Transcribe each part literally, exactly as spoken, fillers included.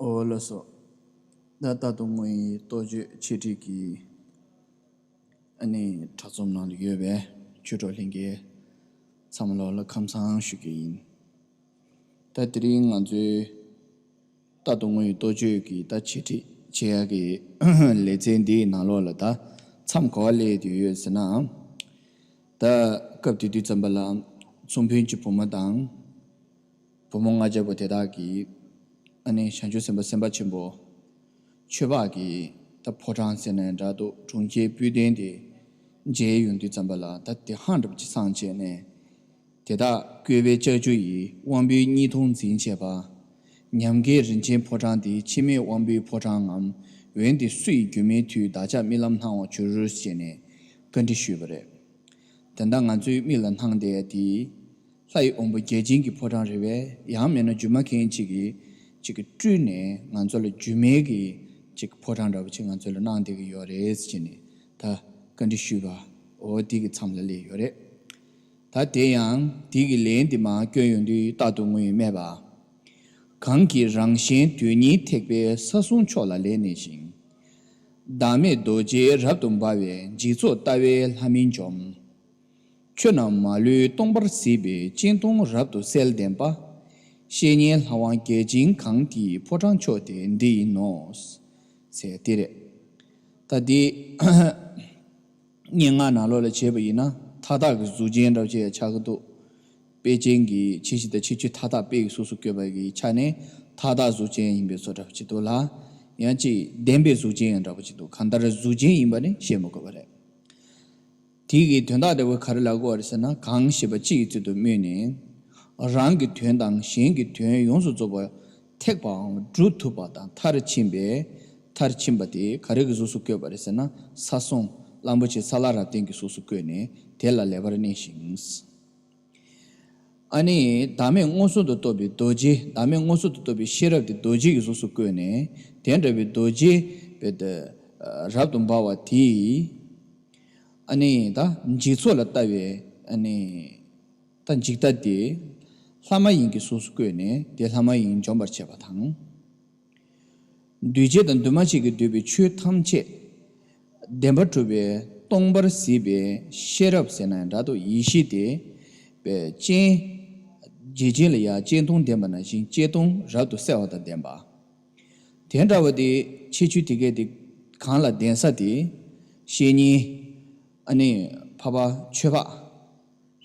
ཨོ་ལགས་སོ། ད་རྟག་ཏུ་བསྔོ་བའི་གཏོ་བཅོས་འཆད་ཁྲིད་ཀྱི་ཨ་ནི་གྲྭ་ཚང་ནང་ལ་ཡོད་པའི་ཆོས་གྲོགས་ལྷན་རྒྱས་ཚང་མ་ལོག་ལ་ཁམས་བཟང་ཞུ་གི་ཡིན། ད་དེ་རིང་ང་ཚོའི་རྟག་ཏུ་བསྔོ་བའི་གཏོ་བཅོས་ཀྱི་ད་འཆད་ཁྲིད་བྱེད་ཡག་གི་ལེ་ཚན་འདིའི་ནང་ལོགས་ལ་ད་མཚམས་ག་པར་སླེབས་ཡོད་ཟེར་ན། ད་སྐབས་དེ་དུས་ཙམ་པ་ལ་ཚོང་དཔོན་གྱི་བུ་མོ་དང་། བུ་མོ་ལྔ་བརྒྱ་པོ་དེ་དག་གིས་ཨ་ནི་བྱང་ཆུབ་སེམས་དཔའ་སེམས་དཔའ་ཆེན་པོ་ཆོས་འཕགས་ཀྱི་ད་ཕོ་བྲང་ཟེར་ན་འདྲ་འདུག་གྲོང་ཁྱེར་སྤུས་ལྡན་དེ་མཇལ་ཡོང་དུས་ཙམ་པ་ལ་ད་དེ་ཧང་འདྲ་པོ་ཅིག་སངས་བྱས་ནས། དེ་དག་བཀོད་པའི་ལྕགས་ཀྱུ་ཡིས་དབང་པོའི་གཉིས་སྟོང་འཛིན་བྱེད་པ། ཉམས་དགའི་རིན་ཆེན་ཕོ་བྲང་འདི་འཆི་མེད་དབང་པོའི་ཕོ་བྲང་ངམ། འོན་ཏེ་སུ་ཡིས་སྒྱུ་མའི་མཐུས་བདག་ཅག་རྨི་ལམ་སྣང་བར་གྱུར་ཞེས་ནས་བཀའ་འདྲི་ཞུས་པ་རེད། དེ་འདྲ་ང་ཚོའི་མིག་ལ་སྣང་བསྡད་དེ། ལྷ་ཡི་དབང་པོ་བརྒྱ་བྱིན་གྱི་ཕོ་བྲང་རེད་པས། ཡང་མིན་ན་སྒྱུ་མ་མཁན་གཅིག་གིས་གཅིག་གིས་སྤྲུལ་ནས་ང་ཚོ་ལ་སྒྱུ་མའི་གི་གཅིག་ཕོ་བྲང་འདྲ་པོ་ཅིག་ང་ཚོ་ལ་གནང་བསྡད་ཀྱི་ཡོད་རེད་ཟེར་ནས་ད་བཀའ་འདྲི་ཞུས་པ། འོ་དེ་གི་མཚམས་ལ་སླེབས་ཡོད་རེད། ད་དེ་ཡང་དེ་གི་ལན་འདི་མར་བསྐྱོན་ཡོང་དུས་རྟག་ཏུ་བསྔོ་བས་སྨྲས་པ། གང་གིས་རང་གཞན་དོན་གཉིས་ཐེག་པའི་ས་གསུམ་མཆོག་ལ་ལེན་ནས་ཤིང་། བདག་མེད་རྡོ་རྗེའི་རབ་ཏུ་འབར་བའི་འཇིག་ཚོགས་ལྟ་བའི་ལྷ་མིན་འཇོམས། ཆོས་རྣམས་མ་ལུས་སྟོང་པར་གཟིགས་པའི་སྤྱན་སྟོང་རབ་ཏུ་གསལ་ལྡན་པ། བཤེས་གཉེན་ལྷ་དབང་བརྒྱ་བྱིན་གང་གི་ཕོ་བྲང་མཆོག་དེ་འདི་ཡིན་ནོ། ཟེར་དེ་རེད། ད་འདི་སྙན་ངག་ནང་ལོགས་ལ་བྱས་པ་ཡིན་ན་མཐའ་དག་གི་གཟུགས་ཅན་འདྲ་བ་ཅིག་ཆགས་ཀྱི་འདུག་དཔེ་ཅན་གྱི་ཁྱད་གཞི་དང་ཁྱད་ཆོས་མཐའ་དག་དཔེ་ཡི་གཟུགས་སུ་བཀོད་པ་གི་ཆ་ནས་མཐའ་དག་གཟུགས་ཅན་ཡིན་པའི་བཟོ་འདྲ་བ་ཅིག་འདུག་ལ། ཡང་ཅིག་བདེན་པའི་གཟུགས་ཅན་ཡང་འདྲ་བ་ཅིག་འདུག་གང་ལྟར་གཟུགས་ཅན་ཡིན་པ་ནི་བཤད་མི་དགོས་པ་རེད། དེ་གི་དོན་དག་འདྲ་བོ་ག་རེ་ལབ་དགོས་པ་རེད་ཟེར་ན། གང་ཞེས་པ་ཅི་ཡི་ཚུལ་དུ་སྨོས་ནས། རང་གི་དོན་དང་གཞན་གྱི་དོན་ཡོངས་སུ་རྫོགས་པར་ཐེག་པའམ་སྒྲུབ་ཐུབ་པ་དང་མཐར་ཕྱིན་པས། མཐར་ཕྱིན་པ་དེ་ག་རེ་གི་གཟུགས་སུ་བཀོད་པ་རེད་ཟེར་ན། ས་གསུམ་གླང་པོ་ཆེ་ས་བླ་རབ་བརྟན་གྱི་གཟུགས་སུ་བཀོད་ནས་དེ་ལ་ལེགས་པར་གནས་ཤིང་། ཨ་ནི་བདག་མེད་མངོན་སུམ་དུ་རྟོགས་པའི་རྡོ་རྗེ། བདག་མེད་མངོན་སུམ་དུ་རྟོགས་པའི་ཤེས་རབ་དེ་རྡོ་རྗེ་གི་གཟུགས་སུ་བཀོད་ནས། དེ་འདྲ་བའི་རྡོ་རྗེ་བེ་ད་རབ་ཏུ་འབར་བ་དེས། ཨ་ནི་ད་འཇིག་ཚོགས་ལ་ལྟ་བའི་ཨ་ནི་ད་འཇིག་ལྟ་དེ་ལྷ་མ་ཡིན་གྱི་གཟུགས་སུ་བཀོད་ནས་དེ་ལྷ་མ་ཡིན་འཇོམས་པར་བྱེད་པ་དང་། འདུས་བྱས་དང་འདུས་མ་བྱས་ཀྱིས་བསྡུས་པའི་ཆོས་ཐམས་ཅད་བདེན་པར་གྲུབ་པའི་སྟོང་པར་གཟིགས་པའི་ཤེས་རབ་ཟེར་ན་འདྲ་འདུག་ཡེ་ཤེས་དེ་པའི་སྤྱན། རྗེ་བཙུན་ལ་ཡང་སྤྱན་སྟོང་ལྡན་པ་ནང་བཞིན་སྤྱན་སྟོང་རབ་ཏུ་གསལ་བ་དང་ལྡན་པ། དེ་འདྲ་བ་དེ་ཁྱད་ཆོས་དེ་གས་དེ་གང་ལ་ལྡན་ས་དེ་བཤེས་གཉེན། ཨ་ནི་འཕགས་པ་ཆོས་འཕགས།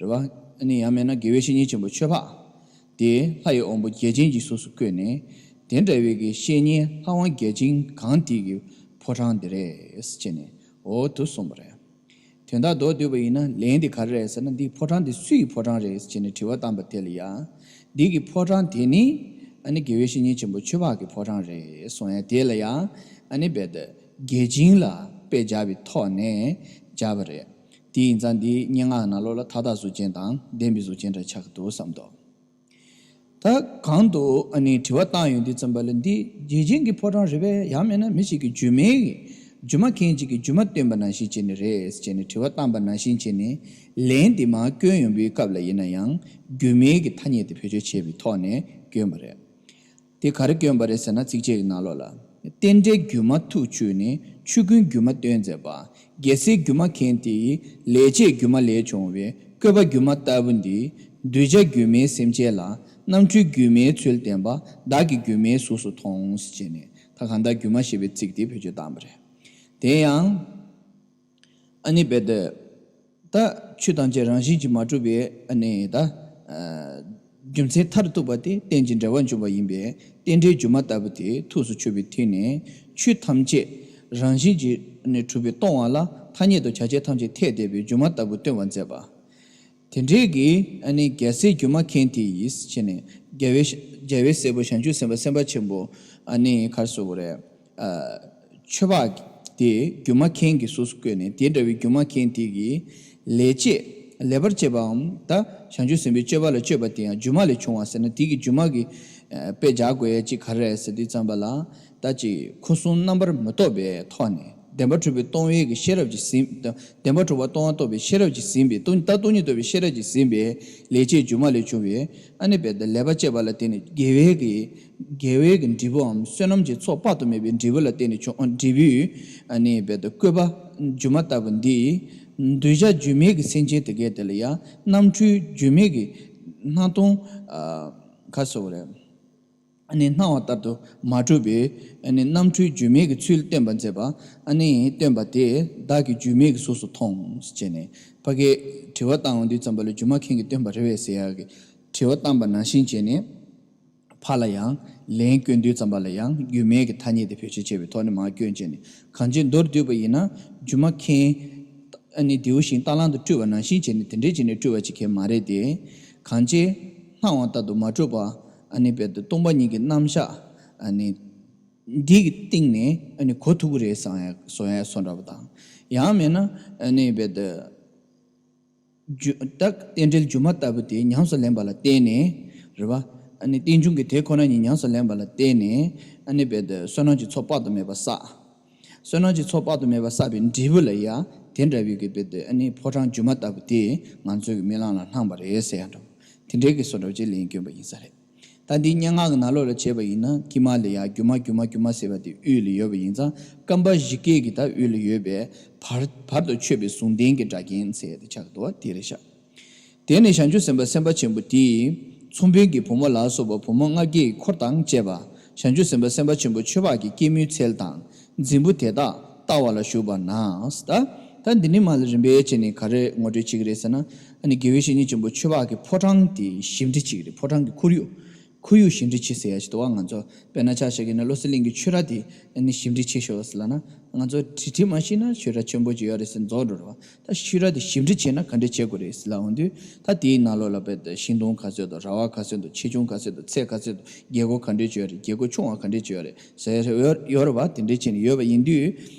རེད་བ། ཨ་ནི་ཡང་མིན་ན་དགེ་བའི་བཤེས་གཉེན་ཆེན་པོ་ཆོས་འཕགས། དེ་ལྷ་ཡི་དབང་པོ་བརྒྱ་བྱིན་གྱི་གཟུགས་སུ་བཀོད་ནས། དེ་འདྲ་བའི་གི་བཤེས་གཉེན་ལྷ་དབང་བརྒྱ་བྱིན་གང་དེ་གི་ཕོ་བྲང་འདི་རེད་ཟེར་ནས་འོ་དུ་གསུངས་པ་རེད། དོན་དག་མདོར་བསྡུས་པ་ཡིན་ན་ལན་འདི་ག་རེ་རེད་ཟེར་ན། འདི་ཕོ་བྲང་འདི་སུ་ཡི་ཕོ་བྲང་རེད་ཟེར་ནས་དྲི་བ་བཏང་པ་དེ་ལ་ཡང་། འདི་གི་ཕོ་བྲང་དེ་ནི་ཨ་ནི་དགེ་བའི་བཤེས་གཉེན་ཆེན་པོ་ཆོས་འཕགས་ཀྱི་ཕོ་བྲང་རེད་གསུངས་ཡ་དེ་ལ་ཡང་ཨ་ནི་རྦད་དེ་བརྒྱ་བྱིན་ལ་དཔེ་སྦྱར་བའི་ཐོག་ནས་སྦྱར་བ་རེད། དེ་ཡིན་ཙང་འདིའི་སྙན་ངག་ནང་ལོགས་ལ་མཐའ་དག་གཟུགས་ཅན་དང་བདེན་པའི་གཟུགས་ཅན་འདྲ་ཆགས་ཀྱི་འདུག་བསམ་འདུག་ད་གང་དུ་ཨ་ནི་དྲི་བ་བཏང་ཡོང་དུས་ཙམ་པ་ལ་འདི་རྗེ་བཙུན་གྱི་ཕོ་བྲང་རེད་པས། ཡང་མིན་ན་མི་ཞིག་གིས་སྒྱུ་མའི་སྒྱུ་མ་མཁན་ཅིག་གིས་སྒྱུ་མ་སྟོན་པ་ནང་བཞིན་བྱས་ནས་རེད་ཟེར་ནས་དྲི་བ་བཏང་པ་ནང་བཞིན་བྱས་ནས་ལན་འདི་མར་བསྐྱོན་ཡོང་པའི་སྐབས་ལ་ཡིན་ན་ཡང་སྒྱུ་མའི་གི་ཐ་སྙད་དེ་བེད་སྤྱོད་བྱས་པའི་ཐོག་ནས་བསྐྱོན་པ་རེད། དེ་ག་རེ་བསྐྱོན་པ་རེད་ཟེར་ན། ཚིགས་བཅད་ཀྱི་ནང་ལོགས་ལ། རྟེན་འབྲེལ་སྒྱུ་མ་ཐུགས་ཆུད་ནས། ཆོས་ཀུན་སྒྱུ་མ་སྟོན་མཛད་པ། རྒྱལ་སྲས་སྒྱུ་མ་མཁན་དེ་ཡི། ལེགས་བྱས་སྒྱུ་མ་ལས་བྱུང་བའི། བཀོད་པ་སྒྱུ་མ་ལྟ་བུ་འདི། གདུལ་བྱ་སྒྱུ་མའི་སེམས་ཅན་ལ། རྣམ་འཕྲུལ་སྒྱུ་མའི་ཚུལ་བསྟན་པ། བདག་གིས་སྒྱུ་མའི་གཟུགས་སུ་མཐོང་། ཞེས་ནས་ད་གང་ལྟར་སྒྱུ་མ་ཞེས་པའི་ཚིག་དེ་བེད་སྤྱོད་བཏང་བ་རེད། དེ་ཡང་། ཨ་ནི་རྦད་དེ། ད་ཆོས་ཐམས་ཅད་རང་བཞིན་གྱིས་མ་གྲུབ་པའི་ཨ་ནི་ད། རྒྱུ་མཚན་མཐར་ཐུག་པ་དེ་རྟེན་ཅིང་འབྲེལ་བར་འབྱུང་བ་ཡིན་པས། རྟེན་འབྲེལ་སྒྱུ་མ་ལྟ་བུ་དེ་ཐུགས་སུ་ཆུད་པའི་མཐུ་ནས་ཆོས་ཐམས་ཅད་རང་བཞིན་གྱིས་ནི་གྲུབ་པའི་སྟོང་པ་ལ་ཐ་སྙད་དུ་བྱ་བྱེད་ཐམས་ཅད་འཐད་བསྡད་པའི་སྒྱུ་མ་ལྟ་བུ་སྟོན་པར་མཛད་པ། དེ་འདྲའི་གི་ཨ་ནི་རྒྱལ་སྲས་སྒྱུ་མ་མཁན་དེ་ཡིས་ཞེས་ནས་རྒྱལ་བའི་རྒྱལ་བའི་སྲས་པོ་བྱང་ཆུབ་སེམས་དཔའ་སེམས་དཔའ་ཆེན་པོ་ཨ་ནི་ག་རེ་ཟེར་དགོས་རེད། ཨ། ཆོས་འཕགས་དེ་སྒྱུ་མ་མཁན་གྱི་གཟུགས་སུ་བཀོད་ནས་དེ་འདྲ་བའི་སྒྱུ་མ་མཁན་དེ་གིས་ལེགས་བྱས་ལེགས་པར་བྱས་པའམ་ད་བྱང་ཆུབ་སེམས་དཔའི་སྤྱོད་པ་ལ་སྤྱོད་པ་དེ་ཡང་སྒྱུ་མ་ལས་བྱུང་བ་ཟེར་ན། དེ་གི་སྒྱུ་མ་གི་ཨ་དཔེ་སྦྱར་དགོས་ཡ་ཅིག་ག་རེ་རེད་ཟེར་དུས་ཙམ་པ་ལ། ད་ཅིག་ཁུ་སིམ་རྣམ་པར་མི་རྟོག་པའི་ཐོག་ནས་ བདེན་པར་གྲུབ་པའི་སྟོང་ཉིད་ཀྱི་ཤེས་རབ་ཀྱིས་ཟིན། བདེན་པར་གྲུབ་པ་སྟོང་པ་རྟོགས་པའི་ཤེས་རབ་ཀྱིས་ཟིན་པའི་སྟོང་ད་སྟོང་ཉིད་རྟོགས་པའི་ཤེས་རབ་ཀྱིས་ཟིན་པའི་ལས་བྱས་སྒྱུ་མ་ལས་བྱུང་བའི་ཨ་ནི་བས་ལས་པ་སྤྱད་པ་ལ་བརྟེན་ནས་དགེ་བའི་གི་དགེ་བའི་གི་འབྲས་བུའམ་བསོད་ནམས་ཀྱི་ཚོགས་དཔག་ཏུ་མེད་པའི་འབྲས་བུ་ལ་བརྟེན་ནས་བྱུང་འབྲས་བུའི་ཨ་ནི་བས་བཀོད་པ་སྒྱུ་མ་ལྟ་བུ་འདི་གདུལ་བྱ་སྒྱུ་མའི་གི་སེམས་ཅན་དེ་གའི་དེ་ལ་ཡང་རྣམ་འཕྲུལ་སྒྱུ་མའི་གི་སྣང་སྟོང་ག་སོགས་རེད། ཨ་ནི་སྣང་བ་ལྟར་དུ་མ་གྲུབ་པའི་ཨ་ནི་རྣམ་འཕྲུལ་སྒྱུ་མའི་གི་ཚུལ་སྟོན་པར་མཛད་པ་ཨ་ནི་སྟོན་པ་དེ་བདག་གིས་སྒྱུ་མའི་གི་གཟུགས་སུ་མཐོང་ཟེར་ནས་ཕ་གིའི་དྲི་བ་བཏང་འོང་དུས་ཙམ་པ་ལ་སྒྱུ་མ་མཁན་གྱིས་སྟོན་པ་རེད་པས་ཟེར་ཡག་གི་དྲི་བ་བཏང་པ་ནང་བཞིན་བྱས་ནས་ཕར་ལ་ཡང་ལན་སྐྱོན་དུས་ཙམ་པ་ལ་ཡང་སྒྱུ་མའི་གི་ཐ་སྙད་དེ་བེད་སྤྱོད་བྱས་པའི་ཐོག་ནས་མར་སྐྱོན་བྱས་ནས་གང་ཅི་མདོར་བསྡུས་པ་ཡིན་ན་སྒྱུ་མ་མཁན་ཨ་ནི་དེའུ་ཞིང་རྟ་གླང་དུ་སྤྲུལ་བ་ནང་བཞིན་བྱས་ནས་དེ་འདྲས་བྱས་ནས་སྤྲུལ་བ་ཅིག་གས་མ་རེད་དེ། གང་ཅི་སྣང་བ་ལྟར་དུ་མ་གྲུབ་པ་ཨ་ནི་བས་སྟོང་པ་ཉིད་ཀྱི་རྣམ་གཞག་ཨ་ནི་འདི་གི་སྟེང་ནས་ཨ་ནི་གོ་ཐུབ་ཀྱི་རེད་བསམ་ཡ་བཟོ་ཡ་བཟོ་འདྲ་པོ་དང་། ཡང་མིན་ན་ཨ་ནི་བས་ད་རྟེན་འབྲེལ་སྒྱུ་མ་ལྟ་བུ་དེ་ཉམས་སུ་ལེན་པ་ལ་བརྟེན་ནས་རེད་བ། ཨ་ནི་རྟེན་འབྱུང་གི་དེ་ཁོ་ན་ཉིད་ཉམས་སུ་ལེན་པ་ལ་བརྟེན་ནས་ཨ་ནི་བས་ད་བསོད་ནམས་ཀྱི་ཚོགས་དཔག་ཏུ་མེད་པ་བསགས། བསོད་ནམས་ཀྱི་ཚོགས་དཔག་ཏུ་མེད་པ་བསགས་པའི་འབྲས་བུ་ལ་ཡང་དེ་འདྲ་བའི་གི་བས་ད་ཨ་ནི་ཕོ་བྲང་སྒྱུ་མ་ལྟ་བུ་དེ་ང་ཚོའི་གི་རྨི་ལམ་ལ་སྣང་བ་རེད་ཟེར་ཡ་འདྲ་བོ་དེ་འདྲའི་གི་བཟོ་འདྲ་བོ་ཅིག་ལན་སྐྱོན་པ་ཡིན་ས་རེད། ད་འདི་སྙན་ངག་གི་ནང་ལོགས་ལ་བྱས་པ་ཡིན་ན་དཀྱིལ་མ་ལ་ཡང་སྒྱུ་མ་སྒྱུ་མ་སྒྱུ་མ་ཟེར་བ་དེ་དབུས་ལ་ཡོད་པ་ཡིན་ཙང་རྐང་པ་བཞི་ཀའི་གི་ད་དབུས་ལ་ཡོད་པའི་བར་བར་དུ་ཆོད་པའི་ཟུང་ལྡན་གྱི་སྒྲ་རྒྱན་ཟེར་ཡ་དེ་ཆགས་འདུག་བ་དེ་རེད་ཤག་དེ་ནས་བྱང་ཆུབ་སེམས་དཔའ་སེམས་དཔའ་ཆེན་པོ་དེས་ཚོང་དཔོན་གྱི་བུ་མོ་ལ་སོགས་པ་བུ་མོ་ལྔ་བརྒྱ་ཡི་འཁོར་དང་བཅས་པ་བྱང་ཆུབ་སེམས་དཔའ་སེམས་དཔའ་ཆེན་པོ་མཆོད་པ་གི་སྐྱེད་མོས་ཚལ་དང་རྫིང་བུ་དེ་དག་བལྟ་བ་ལ་བཞུགས་པ་ན། ད་ད་འདི་ནི་མ་ལ་རིམ་པས་བྱས་ནས་ག་རེ་ངོ་སྤྲོད་བྱེད་ཀྱི་རེད་ཟེར་ན། ཨ་ནི་དགེ་བའི་བཤེས་གཉེན་ཆེན་པོ་མཆོད་པ་གི་ཕོ་བྲང་དེ་ཞིབ་འབྲི་བྱེད་ཀྱི་རེད། ཕོ་བྲང་གི་ཁོར་ཡུག་ཁོར་ཡུག་ཞིབ་འབྲི་བྱེད་ཟེར་ཡ་ཞིག་འདུག་བ། ང་ཚོ་དཔེར་ན་ཆ་བཞག་གི་ན་བློ་གསལ་གླིང་གི་ཆོས་ར་དེ་ཨ་ནི་ཞིབ་འབྲི་བྱེད་ཤོག་ཟེར་ལབ་ན་ང་ཚོ་བྲིས་བྲིས་མ་ཤེས་ན་ཆོས་ར་ཆེན་པོ་ཅིག་ཡོད་རེད་ཟེར་རྫོགས་འགྲོ་རེད་བ། ད་ཤེས་ར་དེ་ཞིབ་འབྲི་བྱེད་ན་ག་འདྲ་བྱེད་དགོས་རེད་ཟེར་ལབ་འོང་དུས་ད་དེའི་ནང་ལོགས་ལ་བས་ཤིང་སྡོང་ག་ཚོད་འདུག་ར་བ་ག་ཚོད་འདུག་ཆེ་ཆུང་ག་ཚོད་འདུག་ཚད་ག་ཚོད་འདུག་རྒྱལ་སྒོ་ག་འདྲ་ཅིག་ཡོད་རེད། རྒྱལ་སྒོ་ཆུང་བ་ག་འདྲ་ཅིག་ཡོད་རེད་ཟེར་ཡོད་ཡོད་རེད་བ། དེ་འདྲ་བྱས་ནས་ཡོད་པ་ཡིན་དུས་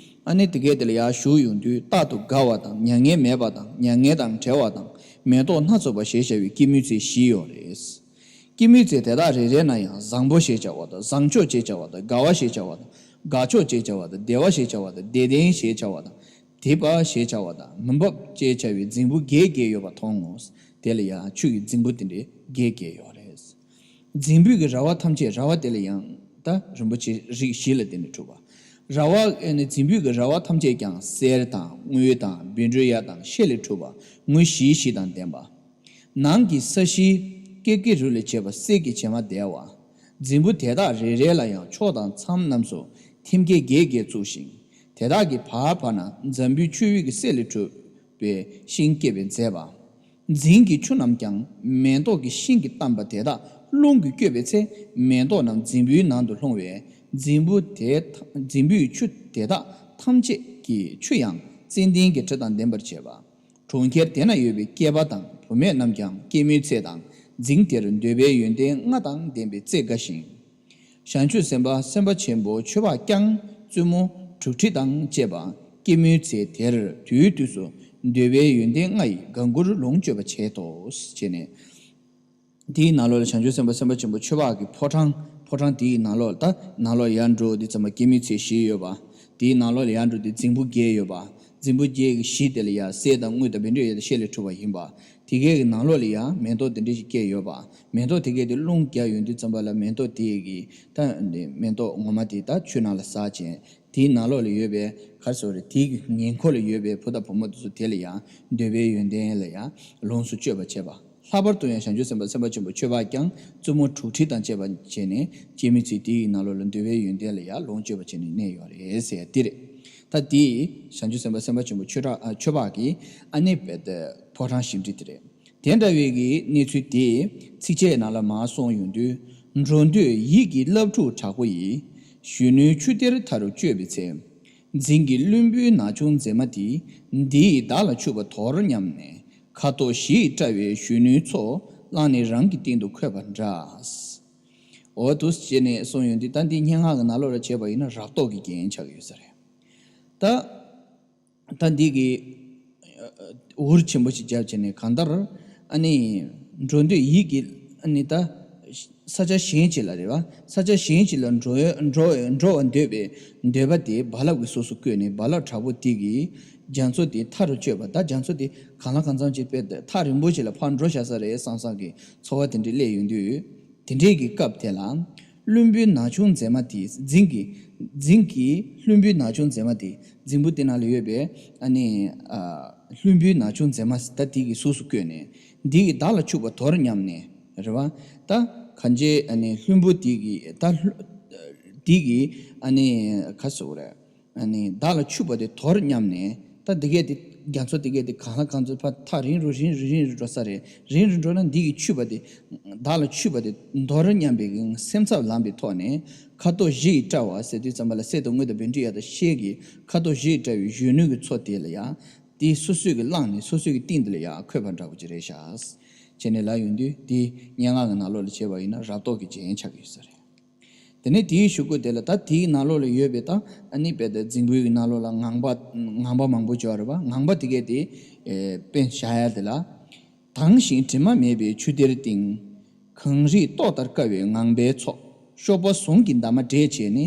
ཨ་ནི་དེ་གས་དེ་ལ་ཡར་བཞུགས་ཡོང་དུས་རྟག་ཏུ་དགའ་བ་དང་མྱ་ངན་མེད་པ་དང་མྱ་ངན་དང་བྲལ་བ་དང་མེ་ཏོག་སྣ་ཚོགས་པ་ཞེས་བྱ་བའི་སྐྱེད་མོས་ཚལ་བཞི་ཡོད་རེད། སྐྱེད་མོས་ཚལ་དེ་དག་རེ་རེ་ན་ཡང་བཟང་པོ་ཞེས་བྱ་བ་དང་བཟང་ཕྱོགས་ཅེས་བྱ་བ་དང་དགའ་བ་ཞེས་བྱ་བ་དང་དགའ་ཕྱོགས་ཅེས་བྱ་བ་དང་བདེ་བ་ཞེས་བྱ་བ་དང་བདེ་ལྡན་ཞེས་བྱ་བ་དང་དེས་པ་ཞེས་བྱ་བ་དང་མི་འབབ་ཅེས་བྱ་བའི་རྫིང་བུ་བརྒྱད་བརྒྱད་ཡོད་པ་མཐོང་ངོ་། དེ་ལ་ཡང་ཆུ་ཡི་རྫིང་བུ་དེ་འདྲའི་བརྒྱད་བརྒྱད་ཡོད་རེད། རྫིང་བུ་གི་ར་བ་ཐམས་ཅད་ར་བ་དེ་ལ་ཡང་ད་རིན་པོ་ཆེ་རིགས་བཞི་ལ་བརྟེན་ནས་གྲུབ་པ། ར་བ་ཨེ་ནི་རྫིང་བུ་གི་ར་བ་ཐམས་ཅད་ཀྱང་གསེར་དང་དངུལ་དང་བཻ་ཌཱུརྱ་དང་ཤེལ་ལས་གྲུབ་པ་དངོས་གཞི་བཞི་དང་ལྡན་པ། ནང་གི་ས་གཞི་ཀེ་ཀེ་རུ་ལས་བྱས་པ་གསེར་གྱི་བྱེ་མ་བརྡལ་བ། རྫིང་བུ་དེ་དག་རེ་རེ་ལ་ཡང་ཕྱོགས་དང་མཚམས་རྣམས་སུ་ཐེམ་སྐས་བརྒྱད་བརྒྱད་བཙུགས་ཤིང་། དེ་དག་གི་བར་བར་ན་འཛམ་བུའི་ཆུ་བོ་གི་གསེབ་ལས་གྲུབ་པའི་ཤིང་སྐྱེས་པའི་མཛེས་པ། རྫིང་གི་ཆུ་རྣམས་ཀྱང་མེ་ཏོག་གི་ཤིང་གིས་གཏམས་པ་དེ་དག་རླུང་གིས་བསྐྱོད་པའི་ཚེ་མེ་ཏོག་རྣམས་རྫིང་བུའི་ནང་དུ་ལྷུང་བས་རྫིང་བུ་དེ་རྫིང་བུའི་ཆུ་དེ་དག་ཐམས་ཅད་ཀྱི་ཆུ་ཡང་ཙན་དན་གྱི་དྲི་དང་ལྡན་པར་བྱེད་པ། གྲོང་ཁྱེར་དེ་ན་ཡོད་པའི་སྐྱེས་པ་དང་བུད་མེད་རྣམས་ཀྱང་སྐྱེད་མོས་ཚལ་དང་རྫིང་དེར་འདོད་པའི་ཡོན་ཏན་ལྔ་དང་ལྡན་པའི་རྩེ་དགའ་ཞིང་། བྱང་ཆུབ་སེམས་དཔའ་སེམས་དཔའ་ཆེན་པོ་མཆོད་པ་ཀྱང་བཙུན་མོ་དྲུག་ཁྲི་དང་བཅས་པ་སྐྱེད་མོས་ཚལ་དེར་དུས་དུས་སུ་འདོད་པའི་ཡོན་ཏན་ལྔ་ཡིས་དགའ་མགུར་ལོངས་སྤྱོད་པར་བྱེད་དོ། ཞེས་ནས། དེའི་ནང་ལོགས་ལ་བྱང་ཆུབ་སེམས་དཔའ་སེམས་དཔའ་ཆེན་པོ་མཆོད་པ་གི་ཕོ་བྲང་ཕོ་བྲང་དེའི་ནང་ལོགས་ད་ནང་ལོགས་ཡར་འགྲོ་དུས་ཙམ་པ་སྐྱེད་མོས་ཚལ་བཞི་ཡོད་པ། དེའི་ནང་ལོགས་ལ་ཡར་འགྲོ་དུས་རྫིང་བུ་བརྒྱད་ཡོད་པ། རྫིང་བུ་བརྒྱད་ཀྱི་བཞི་དེ་ལ་ཡང་གསེར་དང་དངུལ་དང་བཻ་ཌཱུརྱ་དང་ཤེལ་ལས་གྲུབ་པ་ཡིན་པ། དེ་གའི་གི་ནང་ལོགས་ལ་ཡང་མེ་ཏོག་དེ་འདྲ་ཞིག་སྐྱེས་ཡོད་པ། མེ་ཏོག་དེ་གའི་དེ་རླུང་རྒྱག་ཡོང་དུས་ཙམ་པ་ལ་མེ་ཏོག་དེ་གི་ད་མེ་ཏོག་ངོ་མ་དེ་ད་ཆུ་ནང་ལ་ཟག་བྱས། དེའི་ནང་ལོགས་ལ་ཡོད་པའི་ག་རེ་ཟེར་དགོས་རེད། དེའི་གི་ཉེ་འཁོར་ལ་ཡོད་པའི་བུ་དང་བུ་མོ་དེ་ཚོ་དེ་ལ་ཡང་འདོད་པའི་ཡོན་ཏན་ལ་ཡང་ལོངས་སུ་སྤྱོད་པར་བྱེད་པ། ལྷག་པར་དུ་ཡང་བྱང་ཆུབ་སེམས་དཔའ་སེམས་དཔའ་ཆེན་པོ་མཆོད་པ་ཀྱང་བཙུན་མོ་དྲུག་ཁྲི་དང་བཅས་པ་བྱས་ནས་སྐྱེད་མོས་ཚལ་དེའི་ནང་ལོགས་ལ་འདོད་པའི་ཡོན་ཏན་ལ་ཡང་ལོངས་སྤྱོད་པ་བྱས་ནས་གནས་ཡོད་རེད་ཟེར་ཡ་དེ་རེད། ད་དེ་བྱང་ཆུབ་སེམས་དཔའ་སེམས་དཔའ་ཆེན་པོ་མཆོད་པ་ཨ་མཆོད་པ་གི་ཨ་ནི་བས་ཏེ་ཕོ་བྲང་ཞིབ་འབྲི་དེ་རེད། དེ་འདྲ་བའི་གི་གནས་ཚུལ་དེ་ཚིགས་བཅད་ནང་ལ་མར་གསུངས་ཡོང་དུས། འགྲོ་འདོད་ཡིད་ཀྱི་རླབས་འཁྲུགས་དྲག་པོ་ཡིས། གཞོན་ནུའི་ཆུ་གཏེར་མཐའ་རུ་གཅོད་པའི་ཚེ། རྫིང་གི་ལྷུན་པོའི་ན་ཆུང་མཛེས་མ་དེ། འདི་ཡིས་བདག་ལ་ཕྱུག་པ་དོར་སྙམ་ནས། ཁ་དོག་བཞི་ཡིས་བཀྲ་བའི་གཞོན་ནུའི་ཚོགས། བླངས་ནས་རང་གི་སྟེང་དུ་འཁོད་པ་འདྲ། འོ་འདུག་སེ་བྱས་ནས་གསུངས་ཡོང་དུས་ད་འདི་སྙན་ངག་གི་ནང་ལོགས་ལ་བྱས་པ་ཡིན་ན་རབ་རྟོག་གི་རྒྱན་ཆགས་ཀྱི་ཡོད་ས་རེད། ད། ད་འདི་གི་འུར་ཆེན་པོ་ཞིག་བརྒྱབ་བྱས་ནས་གང་ལྟར་ཨ་ནི་འགྲོ་འདོད་ཡིད་ཀྱི་ཨ་ནི་ད་ ས་ཆ་གཞན་ཅིག་ལ་རེད་བ། ས་ཆ་གཞན་ཅིག་ལ་འགྲོ་འགྲོ་འགྲོ་བར་འདོད་པའི་འདོད་པ་དེ་རྦ་རླབས་ཀྱི་གཟུགས་སུ་བཀོད་ནས། རྦ་རླབས་དྲག་པོ་དེ་གིས་རྒྱ་མཚོ་དེ་མཐའ་རུ་གཅོད་པ། ད་རྒྱ་མཚོ་དེ་གང་ལ་གང་འཚམ་ཅིག་དཔེ་ཐག་རིང་པོ་ཅིག་ལ་ཕར་འགྲོ་བཞག་ས་རེད་བསམ་བསམ་གྱི་ཚོར་བ་དེ་འདྲ་སླེབས་ཡོང་དུས། དེ་འདྲའི་གི་སྐབས་དེ་ལ། ལྷུན་པོའི་ནག་ཆུང་མཛེས་མ་དེ། རྫིང་གི་རྫིང་གི་ལྷུན་པོའི་ནག་ཆུང་མཛེས་མ་དེ། རྫིང་བུ་དེ་ནང་ལ་ཡོད་པའི་ཨ་ནི་ཨ་ལྷུན་པོའི་ནག་ཆུང་མཛེས་མ་ད་དེ་གི་གཟུགས་སུ་བཀོད་ནས། འདི་ཡིས་བདག་ལ་ཕྱུག་པ་དོར་སྙམ་ནས། རེད་བ། ད་གང་ཅི་ཨ་ནི་ལྷུན་པོ་དེ་གི་ད་ལྷུ་དེ་གི་ཨ་ནི་ག་ཟེར་དགོས་རེད། ཨ་ནི་བདག་ལ་ཕྱུག་པ་དེ་དོར་སྙམ་ནས། ད་འདི་གས་དེ་རྒྱ་མཚོ་དེ་གས་དེ་གང་ལ་གང་འཚམ་ཕར་ཐག་རིང་རུ་རིང་རུ་རིང་རུ་འགྲོ་ས་རེད། རིང་རུ་འགྲོ་ན་འདི་གི་ཕྱུག་པ་དེ་བདག་ལ་ཕྱུག་པ་དེ་དོར་སྙམ་པའི་སེམས་འཚབ་ལངས་པའི་ཐོག་ནས། ཁ་དོག་བཞི་ཡི་དཔྲལ་བ་ཟེར་དུས་ཙམ་པ་ལ་གསེར་དང་དངུལ་དང་བཻ་ཌཱུརྻ་དང་ཤེལ་གྱི་ཁ་དོག་བཞི་ཡི་དཔྲལ་བའི་གཞོན་ནུ་གི་མཚོ་དེ་ལ་ཡང་དེ་སོ་སོས་ཀྱིས་བླངས་ནས་སོ་སོའི་གི་སྟེང་དེ་ལ་ཡང་འཁོད་པ་འདྲ་བོ་ཅིག་རེད་ཤག་བྱས་ནས་ལབ་ཡོང་དུས། དེ་སྙན་ངག་གི་ནང་ལོགས་ལ་བྱས་པ་ཡིན་ན་རབ་རྟོག་གི་རྒྱན་ཆགས་ཀྱི་ཡོད་ས་རེད། དེ་ནས་དེའི་གཞུག་གུ་དེ་ལ་ད་དེའི་ནང་ལོགས་ལ་ཡོད་པའི་ད་ཨ་ནི་དཔེ་ད་རྫིང་བུའི་གི་ནང་ལོགས་ལ་ངང་པ་ངང་པ་མང་པོ་ཅིག་ཡོད་རེད་པ། ངང་པ་དེ་གས་དེ་ཨེ་དཔེ་བཞག་ཡ་དེ་ལ། དྭངས་ཤིང་དྲི་མ་མེད་པའི་ཆུ་གཏེར་སྟེང་། གངས་རིའི་ཏོག་ལྟར་དཀར་བའི་ངང་པའི་མཚོ། གཤོག་པ་ཟུང་གི་འདབ་མ་འདྲེས་བྱས་ནས།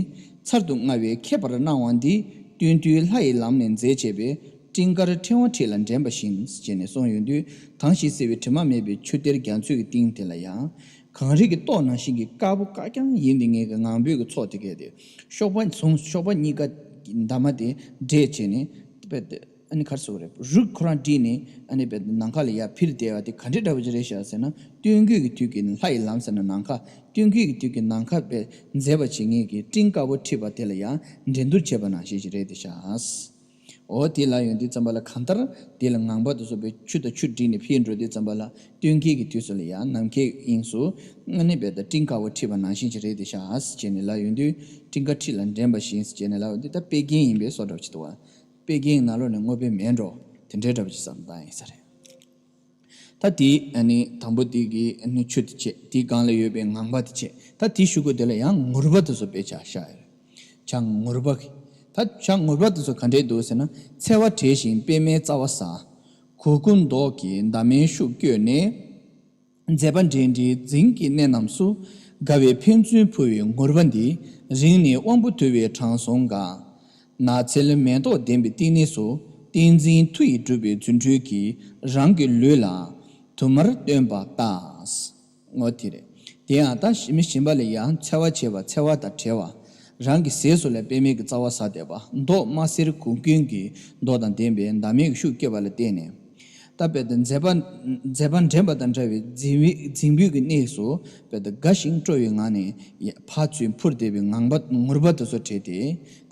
ཚར་དུ་དངར་བའི་ཁྱད་པར་སྣང་བ་འདི། སྟོན་ཐོས་ལྷ་ཡི་ལམ་ནས་མཛེས་བྱས་པའི། སྤྲིན་དཀར་ཕྲེང་བ་འཁྲིགས་ལ་འགྲན་པ་བཞིན། ཞེས་ནས་གསུངས་ཡོང་དུས། དྭངས་ཤིང་གསལ་བའི་དྲི་མ་མེད་པའི་ཆུ་གཏེར་རྒྱ་མཚོའི་གི་གཏིང་དེ་ལ་ཡང་། གངས་རི་གི་ཏོག་ནང་བཞིན་གྱི་དཀར་པོ་དཀར་རྐྱང་ཡིན་པའི་ངེད་ཀྱི་ངང་པའི་གི་མཚོ་དེ་གས་དེ། གཤོག་པ་ཟུང་གཤོག་པ་གཉིས་ཀ་གི་འདབ་མ་དེ་འདྲེས་བྱས་ནས། དཔེ་དེ་ཨ་ནི་ག་རེ་ཟེར་དགོས་རེད། རུས་ཁོ་རང་བསྒྲིལ་ནས་ཨ་ནི་དཔེ་ནམ་མཁའ་ལ་ཡར་འཕུར་བསྡད་པ་དེ་ག་འདྲའི་འདྲ་བོ་ཅིག་རེད་ཤག་ཟེར་ན། སྟོན་ཁའི་གི་དུས་ཀྱི་ལྷ་ཡི་ལམ་ཟེར་ན་ནམ་མཁའ། སྟོན་ཁའི་གི་དུས་ཀྱི་ནམ་མཁའ་དཔེ་མཛེས་པ་བྱེད་མཁན་གྱི་སྤྲིན་དཀར་པོ་འཁྲིགས་པ་དེ་ལ་ཡང་འགྲན་བསྡུར་བྱེད་པ་ནང་བཞིན་ཞིག་རེད་དེ་ཤག་འོ་དེ་ལ་ཡོང་དུས་ཙམ་པ་ལ་གང་ལྟར་དེ་ལ་ངང་པ་དེ་ཚོ་དཔེ་ཆུ་དང་ཆུ་བསྒྲིལ་ནས་འཕུར་འགྲོ་དུས་ཙམ་པ་ལ། སྟོན་ཁའི་གི་དུས་སུ་ལ་ཡང་ནམ་མཁའི་དབྱིངས་སུ་ཨ་ནི་དཔེ་ད་སྤྲིན་དཀར་པོ་འཁྲིགས་པ་ནང་བཞིན་ཞིག་རེད་དེ་ཤག་ཟེར་ནས་ལབ་ཡོང་དུས། སྤྲིན་དཀར་འཁྲིགས་ལ་འགྲན་པ་བཞིན་ཟེར་ནས་ལབ་ཡོང་དུས། ད་དཔེ་རྒྱན་ཡིན་པའི་བཟོ་འདྲ་བོ་ཅིག་འདུག་བ། དཔེ་རྒྱན་ནང་ལོགས་ནས་དངོས་པོའི་མེད་འགྲོ་དེ་འདྲའི་འདྲ་བོ་ཅིག་བསམ་བཏང་ཡིན་ས་རེད། ད་དེ་ཨ་ནི་དང་པོ་དེ་གི་ཨ་ནི་ཆུ་དེ་བྱས། དེའི་སྒང་ལ་ཡོད་པའི་ངང་པ་དེ་བྱས། ད་དེའི་གཞུག་གུ་དེ་ལ་ཡང་ངུར་པ་དེ་ཚོ་དཔེ་ཆ་བཞག་ཡོད་རེད། བྱ་ངུར་པ་གི། ད་བྱ་ངུར་པ་དེ་ཚོ་ག་འདྲས་འདུག་ཟེར་ན། ཚལ་བ་བྲེགས་ཤིང་པདྨའི་རྩ་བ་ཟ། གུར་གུམ་མདོག་གི་འདབ་མའི་ཤུགས་བསྐྱོད་ནས། མཛེས་པ་འདྲེས་འདྲེས་རྫིང་གི་གནས་རྣམས་སུ། དགའ་བའི་ཕན་ཚུན་འཕུར་བའི་ངུར་པ་འདི། རིང་ནས་དབང་པོ་དུལ་བའི་དྲང་སྲོང་དགའ། ནགས་ཚལ་མེ་ཏོག་ལྡན་པའི་བསྟི་གནས་སུ། ཏིང་འཛིན་མཐུ་ཡིས་སྒྲུབ་པའི་རྫུ་འཕྲུལ་གྱིས། རང་གི་ལུས་ལ་དུ་མར་སྟོན་པ་ལྟ། ངོ་དེ་རེད། དེ་ཡང་ད་མི་གཞན་པ་ལ་ཡང་འཚེ་བ་བྱེད་པ། འཚེ་བ་དང་བྲལ་བ། རང་གི་ཟས་སུ་ལ་པདྨའི་གི་རྩ་བ་ཟ་བསྡད་པ། མདོག་དམར་སེར་གུར་གུམ་གྱི་མདོག་དང་ལྡན་པའི་འདབ་མའི་གི་ཤུགས་བསྐྱེད་པ་ལ་བརྟེན་ནས། ད་དཔེ་དེ་མཛེས་པ་མཛེས་པ་འདྲེན་པ་དང་འདྲ་བའི་རྫིང་བུའི་རྫིང་བུའི་གི་གནས་སུ། དཔེ་དེ་དགའ་ཞིང་སྤྲོ་བའི་ངང་ནས་ཕར་ཚུར་འཕུར་བསྡད་པའི་ངང་པ་ངུར་པ་དེ་ཚོ་བྲེས་ཏེ།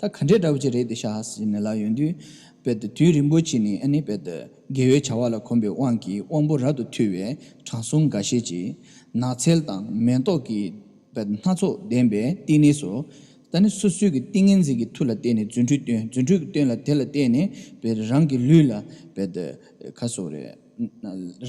ད་ག་འདྲའི་འདྲ་བོ་ཅིག་རེད་དེ་ཤག་ཟེར་ནས་ལབ་ཡོང་དུས། དཔེ་དེ་དུས་རིང་པོ་ཅིག་ནས་ཨ་ནི་དཔེ་དེ་དགེ་བའི་བྱ་བ་ལ་གོམས་པའི་དབང་གིས་དབང་པོ་རབ་ཏུ་དུལ་བའི་དྲང་སྲོང་འགའ་ཤས་ཀྱིས། ནགས་ཚལ་དང་མེ་ཏོག་གི་སྣ་ཚོགས་ལྡན་པའི་བསྟི་གནས་སུ། ད་ནི་སོ་སོའི་གི་ཏིང་ངེ་འཛིན་གྱི་མཐུ་ལ་བརྟེན་ནས་རྫུ་འཕྲུལ་སྟོན། རྫུ་འཕྲུལ་གྱི་སྟོན་ལ་དེ་ལ་བརྟེན་ནས་དཔེ་རང་གི་ལུས་ལ་དཔེ་དེ་ག་ཟེར་དགོས་རེད།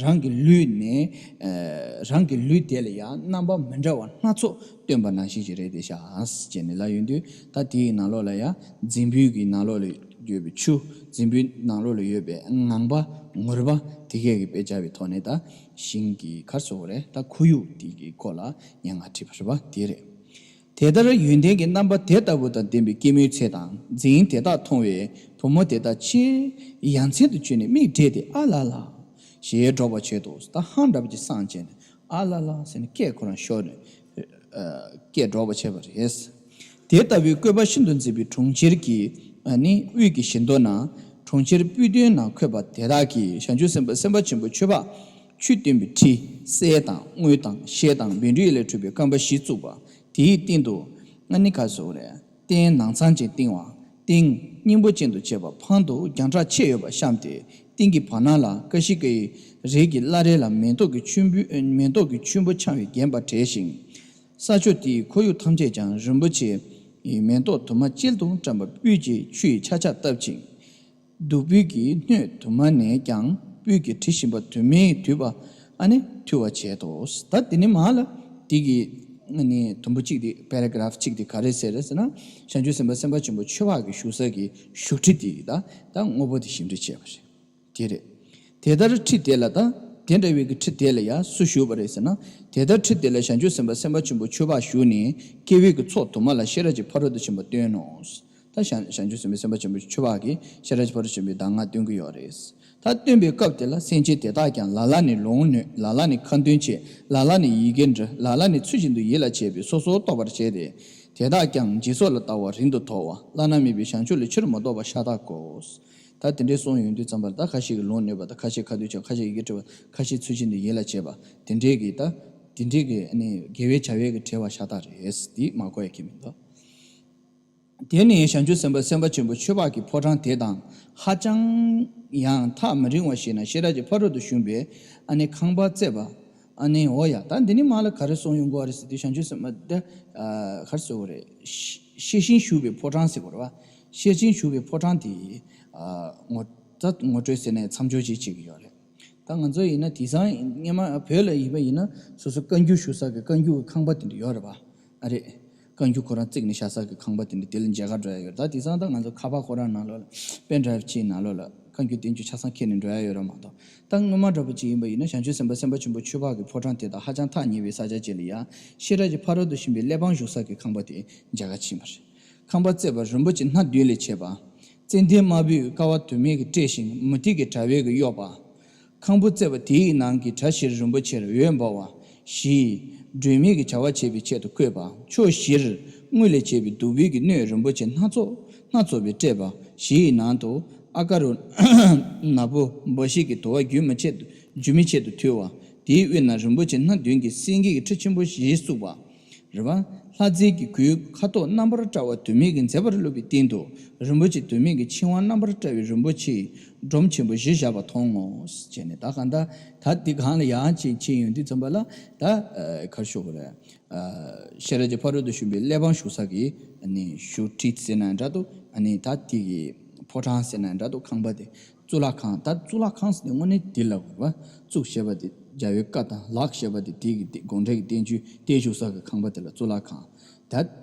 རང་གི་ལུས་ནས་རང་གི་ལུས་དེ་ལ་ཡང་རྣམ་པ་མི་འདྲ་བ་སྣ་ཚོགས་སྟོན་པ་ནང་བཞིན་ཞིག་རེད་དེ་ཤག་ཟེར་ནས་ལབ་ཡོང་དུས། ད་དེའི་ནང་ལོགས་ལ་ཡང་རྫིང་བུའི་གི་ནང་ལོགས་ལ་ཡོད་པའི་ཆུ། རྫིང་བུའི་ནང་ལོགས་ལ་ཡོད་པའི་ངང་པ་ངུར་པ་དེ་གས་ཀྱི་དཔེ་བྱ་བའི་ཐོག་ནས། ད་ཞིང་གི་ག་རེ་ཟེར་དགོས་རེད། ད་ཁོར་ཡུག་དེ་གི་སྐོར་ལ་སྙན་ངག་བྲིས་པ་རེད་པ། དེ་རེད། དེ་ལྟར་ཡོན་ཏན་གྱི་རྣམ་པ་དེ་ལྟ་བུ་དང་ལྡན་པའི་སྐྱེད་མོས་ཚལ་དང་རྫིང་དེ་དག་མཐོང་བས། བུ་མོ་དེ་དག་ཕྱིར་ཡ་མཚན་དུ་བྱོན་ནས་མིག་བགྲད་དེ། ཨ་ལ་ལ། ཞེས་སྒྲོག་པར་བྱེད་དོ། ད་ཧང་འདྲ་པོ་ཅིག་སངས་བྱས་ནས། ཨ་ལ་ལ་ཟེར་ནས་སྐད་ཁོ་རང་ཤོར་ནས་སྐད་སྒྲོག་པར་བྱས་པ་རེད། དེ་ལྟ་བུའི་བཀོད་པ་ཤིན་ཏུ་མཛེས་པའི་གྲོང་ཁྱེར་གྱི་ཨ་ནི་དབུས་ཀྱི་བཞི་མདོ་ན། གྲོང་ཁྱེར་སྤུས་ལྡན་ན་འཁོད་པ་དེ་དག་གིས་བྱང་ཆུབ་སེམས་དཔའ་སེམས་དཔའ་ཆེན་པོ་མཆོད་པ་ཆུས་བཏོན་པའི་ཁྲི། གསེར་དང་དངུལ་དང་ཤེལ་དང་བཻ་ཌཱུརྻ་ལས་གྲུབ་པའི་རྐང་པ་བཞི་བཙུགས་པ། དེའི་སྟེང་དུ་ཨ་ནི་ག་རེ་ཟེར་དགོས་རེད། སྟན་ནགས་ཚང་ཅན་བཏིང་བ། སྟེང་སྙིང་པོ་ཅན་དུ་བྱས་པ་ཕང་དུ་རྒྱང་གྲགས་ཆེ་ཡོད་པ་བཤམས་ཏེ། སྟེང་གི་བར་སྣང་ལ་ཀ་ཤི་ཀའི་རིགས་ཀྱི་བླ་རེ་ལ་མེ་ཏོག་གི་ཆུན་པོ་མེ་ཏོག་གི་ཆུན་པོ་འཕྱང་བའི་བརྒྱན་པ་བྲེས་ཤིང་། ས་ཕྱོགས་དེའི་ཁོར་ཡུག་ཐམས་ཅད་ཀྱང་རིན་པོ་ཆེའི་མེ་ཏོག་དུ་མ་གཅལ་དུ་བཀྲམ་པ་སྤོས་ཀྱི་ཆུ་ཡིས་ཆག་ཆག་བཏབ་ཅིང་། བདུག་སྤོས་ཀྱི་སྣོད་དུ་མ་ནས་ཀྱང་སྤོས་ཀྱི་དྲི་ཞིམ་པ་དུ་མས་དུད་པ་ཨ་ནི་འཐུལ་བར་བྱེད་དོ། ད་དེ་ནི་མ་ལ་དེ་གི་ཨ་ནི་དུམ་བུ་གཅིག་དེ་པེ་ར་གྷ་རཕ་གཅིག་དེ་ག་རེ་ཟེར་རེད་ཟེར་ན། བྱང་ཆུབ་སེམས་དཔའ་སེམས་དཔའ་ཆེན་པོ་མཆོད་པ་གི་བཞུགས་ས་གི་བཞུགས་ཁྲི་དེ་ད་ད་དངོས་པོ་དེ་ཞིབ་འབྲི་བྱས་པ་རེད། དེ་རེད། དེ་ལྟར་ཁྲི་དེ་ལ་ད་ དེ་འདྲ་བའི་གི་ཁྲི་དེ་ལ་ཡང་སུ་བཞུགས་པ་རེད་ཟེར་ན། དེ་ལྟར་ཁྲི་དེ་ལ་བྱང་ཆུབ་སེམས་དཔའ་སེམས་དཔའ་ཆེན་པོ་མཆོད་པ་བཞུགས་ནས་སྐྱེ་བོའི་གི་ཚོགས་དུ་མ་ལ་ཤེས་རབ་ཀྱི་ཕ་རོལ་ཏུ་ཕྱིན་པ་སྟོན་ནོ། ད་བྱང་བྱང་ཆུབ་སེམས་དཔའ་སེམས་དཔའ་ཆེན་པོ་མཆོད་པ་གིས་ཤེས་རབ་ཀྱི་ཕ་རོལ་ཏུ་ཕྱིན་པའི་གདམས་ངག་སྟོན་གྱི་ཡོད་རེད། ད་སྟོན་པའི་སྐབས་དེ་ལ་སེམས་ཅན་དེ་དག་ཀྱང་ལ་ལ་ནི་ལོང་ནོད། ལ་ལ་ནི་ཁ་འདོན་བྱེད། ལ་ལ་ནི་ཡི་གེ་འབྲི། ལ་ལ་ནི་ཚུལ་བཞིན་དུ་ཡིད་ལ་བྱེད་པས་སོ་སོར་རྟོག་པར་བྱས་ཏེ། དེ་དག་ཀྱང་འཇིག་ཚོགས་ལ་ལྟ་བ་རིང་དུ་དོར་བ། བླ་ན་མེད་པའི་བྱང་ཆུབ་ལ་ཕྱིར་མི་ལྡོག་པ་ཤ་སྟག་གོ། ད་དེ་འདྲའི་གསུངས་ཡོང་དུས་ཙམ་པར་ད་ཁ་ཤས་ཀྱིས་ལོང་ནོད་པ་དང་ཁ་ཤས་ཁ་འདོན་བྱེད་པ། ཁ་ཤས་ཡི་གེ་འབྲི་བ། ཁ་ཤས་ཚུལ་བཞིན་དུ་ཡིད་ལ་བྱེད་པ། དེ་འདྲའི་གི་ད་དེ་འདྲའི་གི་ཨ་ནི་དགེ་བའི་བྱ་བའི་གི་བྲེལ་བ་ཤ་སྟག་རེད། འདི་མ་གོ་ཡ་གི་མི་འདུག་དེ་ནི་བྱང་ཆུབ་སེམས་དཔའ་སེམས་དཔའ་ཆེན་པོ་མཆོད་པ་གི་ཕོ་བྲང་དེ་དང་ཧ་ཅང་ཡང་ཐག་མི་རིང་བ་ཞིག་ན་ཤེས་རབ་ཀྱི་ཕ་རོལ་ཏུ་ཕྱིན་པའི་ཨ་ནི་ཁང་པ་བརྩེགས་པ། ཨ་ནི་འོ་ཡ། ད་འདི་ནི་མ་ལ་ག་རེ་གསུངས་ཡོང་གི་རེད་ཟེར་དུས། བྱང་ཆུབ་སེམས་དཔའ་དེ་ག་རེ་ཟེར་དགོས་རེད། ཤེ་ཤེས་བཞིན་བཞུགས་པའི་ཕོ་བྲང་ཟེར་དགོས་རེད་བ། ཤེས་བཞིན་བཞུགས་པའི་ཕོ་བྲང་དེ་ངོ་ད་ངོ་སྤྲོད་ཟེར་ནས་མཚམས་སྦྱོར་ཅིག་བྱེད་ཀྱི་ཡོད་རེད། ད་ང་ཚོ་ཡིན་ན་དེང་སང་སྔོན་མ་བོད་ལ་ཡིན་པ་ཡིན་ན་སོ་སོ་བཀའ་འགྱུར་ཞུ་ས་གི་བཀའ་འགྱུར་གི་ཁང་པ་དེ་འདྲ་ཡོད་རེད་པ། ཨ་རེད། བཀའ་འགྱུར་ཁོ་རང་བརྩིགས་ནས་བཞག་ས་གི་ཁང་པ་དེ་འདྲ་དེ་ལ་མཇལ་ཁ་འགྲོ་ཡ་ཡོད་རེད། ད་དེང་སང་ད་ང་ཚོ་ཁ་པར་ཁོ་རང་ནང་ལོགས་ལ་པེན་ཌ་རའིབ་ཅིག་ནང་ལོགས་ལ་བཀའ་འགྱུར་བསྟན་འགྱུར་ཆ་ཚང་འཁྱེར་ནས་འགྲོ་ཡ་ཡོད་རེད་མ་གཏོགས། ད་སྔོན་མ་འདྲ་པོ་ཅིག་ཡིན་པ་ཡིན་ན་བྱང་ཆུབ་སེམས་དཔའ་སེམས་དཔའ་ཆེན་པོ་མཆོད་པ་གི་ཕོ་བྲང་དེ་དང་ཧ་ཅང་ཐག་ཉེ་བའི་ས་ཆ་ཅིག་ལ་ཡང་ཤེས་རབ་ཀྱི་ཕ་རོལ་ཏུ་ཕྱིན་པའི་གླེགས་བམ་བཞུགས་ས་གི་ཁང་པ་དེ་མཇལ་ཁ་ཕྱིན་པ་རེད། ཁང་པ་བརྩེགས་པ་རིན་པོ་ཆེ་སྣ་བདུན་ལས་བྱས་པ། ཙན་དན་དམར་པོས་ཀ་བ་དུ་མས་ཀྱིས་སྤྲས་ཤིང་མུ་ཏིག་གི་དྲ་བས་ཀྱིས་གཡོགས་པ། ཁང་བུ་བརྩེགས་པ་དེའི་ནང་གི་གྲྭ་བཞིར་རིན་པོ་ཆེར་འོད་འབར་བ་བཞི། སྒྲོན་མེ་གི་བྱ་བ་བྱེད་པའི་ཆེད་དུ་བཀོད་པ། ཕྱོགས་བཞིར་དངུལ་ལས་བྱས་པའི་བདུག་སྤོས་ཀྱི་སྣོད་རིན་པོ་ཆེ་སྣ་ཚོགས་སྣ་ཚོགས་པས་སྤྲས་པ་བཞི་ཡི་ནང་དུ་ཨ་ཀ་རུ་ཎ་པུ་སྤ་ཤི་ཀའི་དུ་བ་རྒྱུན་མི་ཆད་དུ་རྒྱུན་མི་ཆད་དུ་འཐུལ་བ། དེའི་དབུས་ན་རིན་པོ་ཆེ་སྣ་བདུན་གྱི་སེང་གེ་ཡི་ཁྲི་ཆེན་པོ་བཞི་བཙུགས་པ། རེད་བ། ལྷ་རྫས་ཀྱི་གོས་ཁ་དོག་རྣམ་པར་བཀྲ་བ་དུ་མས་ཀྱིས་མཛེས་པར་བཀྲུས་པའི་སྟེང་དུ་རིན་པོ་ཆེ་དུ་མས་ཀྱི་ཕྱིར་དབང་རྣམ་པར་བཀྲ་བའི་རིན་པོ་ཆེའི་སྒྲོམ་ཆེན་པོ་བཞི་བཞག་པ་མཐོང་ངོ་། ཞེས་ནས། ད་གང་ལྟར་ད་འདི་སྒང་ལ་ཡང་ཅིག་ཕྱིན་ཡོང་དུས་ཙམ་པ་ལ་ད་ཨ་ག་རེ་ཞུ་དགོས་རེད། ཨ་ཤེས་རབ་ཀྱི་ཕ་རོལ་ཏུ་ཕྱིན་པའི་གླེགས་བམ་བཞུགས་ས་གི་ཨ་ནི་བཞུགས་ཁྲི་ཟེར་ན་འདྲ་འདུག་ཨ་ནི་ད་དེ་གི་ཕོ་བྲང་ཟེར་ན་འདྲ་འདུག་ཁང་པ་དེ། གཙུག་ལག་ཁང་། ད་གཙུག་ལག་ཁང་ཟེར་ནས་དངོས་གནས་དེ་ལབ་དགོས་པ། གཙུག་ཞེས་པ་དེ་རྒྱལ་བའི་བཀའ་དང་ལག་ཞེས་པ་དེ་དེ་གི་དེ་དགོངས་འགྲེལ་གྱི་བསྟན་བཅོས་དེ་བཞུགས་ས་གི་ཁང་པ་དེ་ལ་གཙུག་ལག་ཁང་། ད་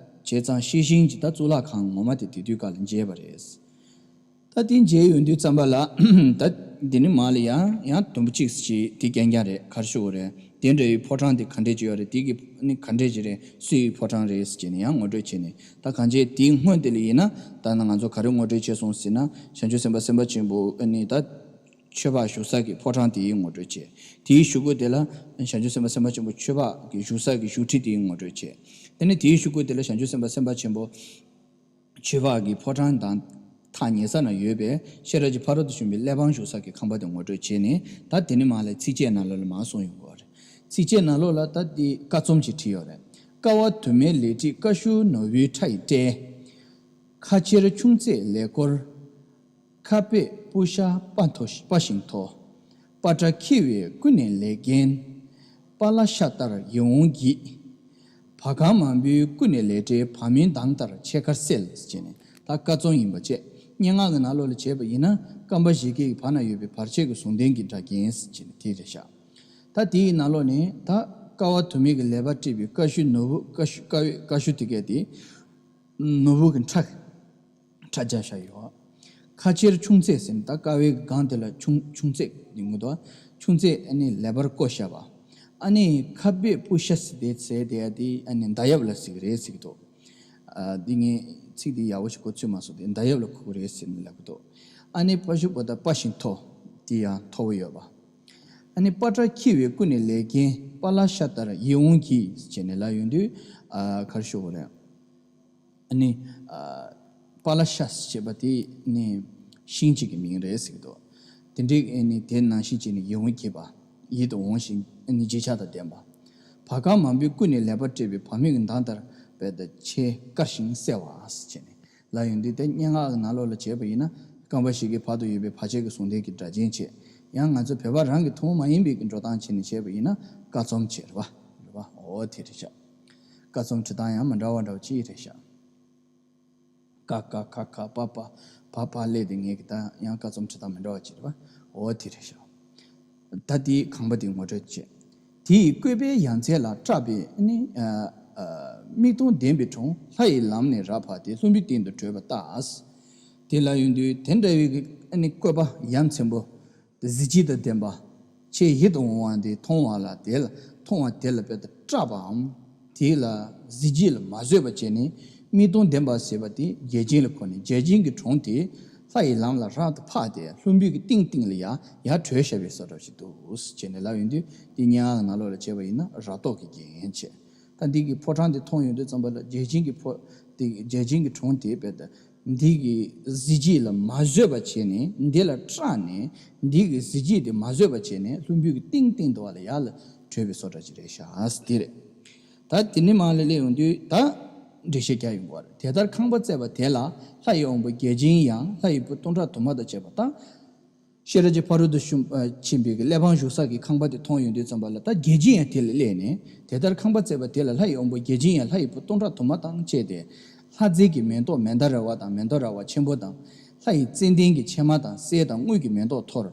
བྱས་ཙང་ཤེས་བཞིན་གྱི་ད་གཙུག་ལག་ཁང་ངོ་མ་དེ་དེ་དུས་སྐབས་ལ་མཇལ་བ་རེད། ད་དེ་མཇལ་ཡོང་དུས་ཙམ་པ་ལ་ད་འདི་ནི་མ་ལ་ཡང་ཡང་དུམ་བུ་གཅིག་ཞིག་དེ་རྐྱང་རྐྱང་རེད། ག་རེ་ཞུ་དགོས་རེད། དེ་འདྲ་བའི་ཕོ་བྲང་དེ་ག་འདྲས་ཅིག་ཡོད་རེད། དེ་གི་ནི་ག་འདྲས་ཅིག་རེད། སུའི་ཕོ་བྲང་རེད་ཟེར་ནས་ཡང་ངོ་སྤྲོད་བྱས་ནས། ད་གང་ཅི་དེའི་སྔོན་དེ་ལ་ཡིན་ན་ད་ནི་ང་ཚོ་ག་རེ་ངོ་སྤྲོད་བྱས་སོང་ཟེར་ན། བྱང་ཆུབ་སེམས་དཔའ་སེམས་དཔའ་ཆེན་པོ་ཨ་ནི་ད་མཆོད་པ་བཞུགས་ས་གི་ཕོ་བྲང་དེའི་ངོ་སྤྲོད་བྱས། དེའི་གཞུག་གུ་དེ་ལ་བྱང་ཆུབ་སེམས་དཔའ་སེམས་དཔའ་ཆེན་པོ་མཆོད་པ་གི་བཞུགས་ས་གི་བཞུགས་ཁྲི་དེའི་ངོ་སྤྲོད་བྱས། དེ་ནས་དེའི་གཞུག་གུ་དེ་ལ་བྱང་ཆུབ་སེམས་དཔའ་སེམས་དཔའ་ཆེན་པོ་མཆོད་པ་གི་ཕོ་བྲང་དང་ཐག་ཉེ་ས་ན་ཡོད་པའི་ཤེས་རབ་ཀྱི་ཕ་རོལ་ཏུ་ཕྱིན་པའི་གླེགས་བམ་བཞུགས་ས་གི་ཁང་པ་དེ་ངོ་སྤྲོད་བྱས་ནས། ད་དེ་ནས་མར་ལ་ཚིགས་བཅད་ནང་ལོགས་ལ་མར་གསུངས་ཡོང་གི་ཡོད་རེད། ཚིགས་བཅད་ནང་ལོགས་ལ་ད་དེ་ཀ་རྩོམ་ཅིག་བྲིས་ཡོད་རེད། ཀ་བ་དུ་མས་ལེགས་བྲིས་ཀ་ཤུ་ནོར་བུའི་ཕྲ་ཡིས་སྤྲས། ཁ་ཕྱིར་ཆུང་ཚེགས་ལེགས་བསྐོར། ཁ་སྦས་སྤུ་ཤ་སྤ་མཐོ་སྤ་ཞིང་མཐོ། པ་ཏྲ་འཁྱིལ་བས་ཀུན་ནས་ལེགས་བརྒྱན། པ་ལ་ཤ་ལྟར་ཡིད་འོང་བགྱིད། བ་གང་མང་པོས་ཀུན་ནས་ལེགས་སྤྲས། བ་མོའི་མདངས་ལྟར་ཕྱེད་ཀར་གསལ། ཅེས་ནས་ད་ཀ་རྩོམ་ཡིན་པ་བཅས། སྙན་ངག་གི་ནང་ལོགས་ལ་བྱས་པ་ཡིན་ན་རྐང་པ་བཞི་གའི་བར་ན་ཡོད་པའི་བར་ཆད་ཀྱི་ཟུང་ལྡན་གྱི་སྒྲ་རྒྱན་ཟེར་བྱས་ནས་དེ་རེད་ཤག་ད་དེའི་ནང་ལོགས་ནས་ད་ཀ་བ་དུ་མས་ཀྱིས་ལེགས་པར་བྲིས་པའི་ཀ་ཤུ་ནོར་བུ་ཀ་ཤུ་ཀ་བའི་ཀ་ཤུ་དེ་གས་དེ། ནོར་བུ་གི་ཕྲ། ཕྲ་རྒྱབ་བཞག་ཡོད། ཁ་ཕྱིར་ཆུང་ཚེགས་ཟེར་ནས་ད་ཀ་བའི་སྒང་དེ་ལ་ཆུང་ཆུང་ཚེགས་ཡོང་གི་འདུག་ཆུང་ཚེགས་ཨ་ནི་ལེགས་པར་བསྐོར་བཞག་པ། ཨ་ནི་ཁ་སྦས་སྤུ་ཤ་ཟེར་དེ་ཟེར་དེ་ཡ་དེ་ཨ་ནི་མདའ་ཡབ་ལ་ཟེར་གི་རེད་ཟེར་གི་འདུག་ཨ་འདི་ངས་ཚིག་འདི་ཡག་པོ་ཞིག་གོ་ཚོད་མ་སོང་སྟེ། མདའ་ཡབ་ལ་གོ་གི་རེད་ཟེར་ནས་ལབ་གི་འདུག་ཨ་ནི་པ་ཤུ་པ་ད་སྤ་ཞིང་མཐོ། དེ་ཡང་མཐོ་པོ་ཡོད་པ། ཨ་ནི་པ་ཏྲ་འཁྱིལ་བས་ཀུན་ནས་ལེགས་བརྒྱན། པ་ལ་ཤ་ལྟར་ཡིད་འོང་བགྱིད། ཅེས་ནས་ལབ་ཡོང་དུས་ཨ་ག་རེ་ཞུ་དགོས་རེད། ཨ་ནི་ཨ་པཱ་ལ་ཤ་ཞེས་པ་དེ་ནི་ཤིང་གཅིག་གི་མིང་རེད་ཟེར་གྱི་འདུག་དེ་འདྲའི་ཨ་ནི་དེ་ནང་བཞིན་བྱས་ནས་ཡིད་འོང་བགྱིད་པ། ཡིད་དུ་འོང་ཞིང་ཨ་ནི་བརྗིད་ཆགས་དང་ལྡན་པ། བ་གང་མང་པོས་ཀུན་ནས་ལེགས་པར་སྤྲས་པའི་བ་མོའི་མདངས་ལྟར་བས་ད་ཕྱེད་དཀར་ཞིང་གསལ་བ་ཟེར་བྱས་ནས་ལབ་ཡོང་དུས། དེ་སྙན་ངག་གི་ནང་ལོགས་ལ་བྱས་པ་ཡིན་ན་རྐང་པ་བཞི་གའི་བར་དུ་ཡོད་པའི་བར་ཆད་ཀྱི་ཟུང་ལྡན་གྱི་སྒྲ་གཅན་བྱས། ཡང་ང་ཚོ་བོད་པ་རང་གི་ཐུན་མོང་མ་ཡིན་པའི་གི་འགྲོ་སྟངས་བྱས་ནས་བྱས་པ་ཡིན་ན་ཀ་རྩོམ་བྱས་རེད་བ། རེད་བ། འོ་དེ་རེད་ཤག་ཀ་རྩོམ་བྲི་སྟངས་ཡང་མི་འདྲ་བ་འདྲ་བ་ཅིག་རེད་ཤག་ཀ་ཀ་ཁ་ཁ་པ་པ་བ་ཕ་ལས་དེ་ངས་ཀྱི་ད་ཡང་ཀ་རྩོམ་བྲི་སྟངས་མི་འདྲ་བ་ཅིག་རེད་བ། འོ་དེ་རེད་ཤག་ད་དེའི་ཁང་པ་དེ་ངོ་སྤྲོད་བྱས། དེ་ཡི་བཀོད་པའི་ཡ་མཚན་ལ་སྐྲག་པས་ནི་ཨ་ཨ་མིག་སྟོང་ལྡན་པའི་གྲོང་ལྷ་ཡི་ལམ་ནས་རབ་བབས་ཏེ་ལྷུན་པོའི་སྟེང་དུ་བགྲོད་པ་ལྟ། དེ་ལ་ཡོང་དུས་དེ་འདྲ་བའི་གི་ཨ་ནི་བཀོད་པ་ཡ་མཚན་པོ། གཟི་བརྗིད་དང་ལྡན་པ། ཆེས་ཡིད་དུ་འོང་བ་འདི་མཐོང་བ་ལ་དེ་ལ་མཐོང་བ་དེ་ལ་དཔེ་དང་སྐྲག་པའམ། དེ་ལ་གཟི་བརྗིད་ལ་མ་བཟོད་པ་བྱས་ནས་མིག་མཐོང་ལྡན་པ་ཟེར་བ་དེ་བརྒྱལ་བྱིང་ལ་གོ་ནས་བརྒྱལ་བྱིང་གི་གྲོང་དེ་ལྷ་ཡི་ལམ་ལ་རབ་ཏུ་འཕགས་ཏེ་ལྷུན་པོའི་གི་གཏིང་གཏིང་ལ་ཡར་ཡར་བྲོས་བཞག་པའི་བཟོ་འདྲ་ཞིག་འདུག་ཟེར་ནས་ལབ་ཡོང་དུས། འདི་སྙན་ངག་གི་ནང་ལོགས་ལ་བྱས་པ་ཡིན་ན་རབ་རྟོག་གི་རྒྱན་བྱས། ད་འདི་གི་ཕོ་བྲང་དེ་མཐོང་ཡོང་དུས་ཙམ་པ་ལ་བརྒྱལ་བྱིང་གི་ཕོ་དེ་བརྒྱལ་བྱིང་གི་གྲོང་དེ་དཔེ་དང་། འདི་གི་གཟི་བརྗིད་ལ་མ་བཟོད་པ་བྱས་ནས་འདི་ལ་སྐྲག་ནས་འདི་གི་གཟི་བརྗིད་དེ་མ་བཟོད་པ་བྱས་ནས་ལྷུན་པོའི་གི་གཏིང་གཏིང་དུ་བ་ལ་ཡར་ལ་བྲོས་པའི་བཟོ་འདྲ་ཅིག་རེད་ཤག་ཟེར་དེ་རེད། ད་དེ་ནས་མར་ལ་སླེབས་ཡོང་དུས་ད་འགྲེལ་བཤད་རྒྱག་ཡོང་གི་རེད། དེ་ལྟར་ཁང་པ་བརྩེགས་པ་དེ་ལ་ལྷ་ཡི་དབང་པོ་བརྒྱལ་བྱིང་ཡང་ལྷ་ཡི་བུ་སྟོང་ཕྲག་དུ་མ་དང་བཅས་པ་དང་། ཤེས་རབ་ཀྱི་ཕ་རོལ་ཏུ་ཕྱིན་པའི་གི་གླེགས་བམ་བཞུགས་ས་གི་ཁང་པ་དེ་མཐོང་ཡོང་དུས་ཙམ་པ་ལ་ད་བརྒྱལ་བྱིང་ཡང་དེ་ལ་སླེབས་ནས། དེ་ལྟར་ཁང་པ་བརྩེགས་པ་དེ་ལ་ལྷ་ཡི་དབང་པོ་བརྒྱལ་བྱིང་ཡང་ལྷ་ཡི་བུ་སྟོང་ཕྲག་དུ་མ་དང་བཅས་ཏེ། ལྷ་རྫས་ཀྱི་མེ་ཏོག་མན་དཱ་ར་བ་དང་མན་དཱ་ར་བ་ཆེན་པོ་དང་། ལྷ་ཡི་ཙནྡན་གྱི་ཕྱེ་མ་དང་གསེར་དང་དངུལ་གྱི་མེ་ཏོག་འཐོར།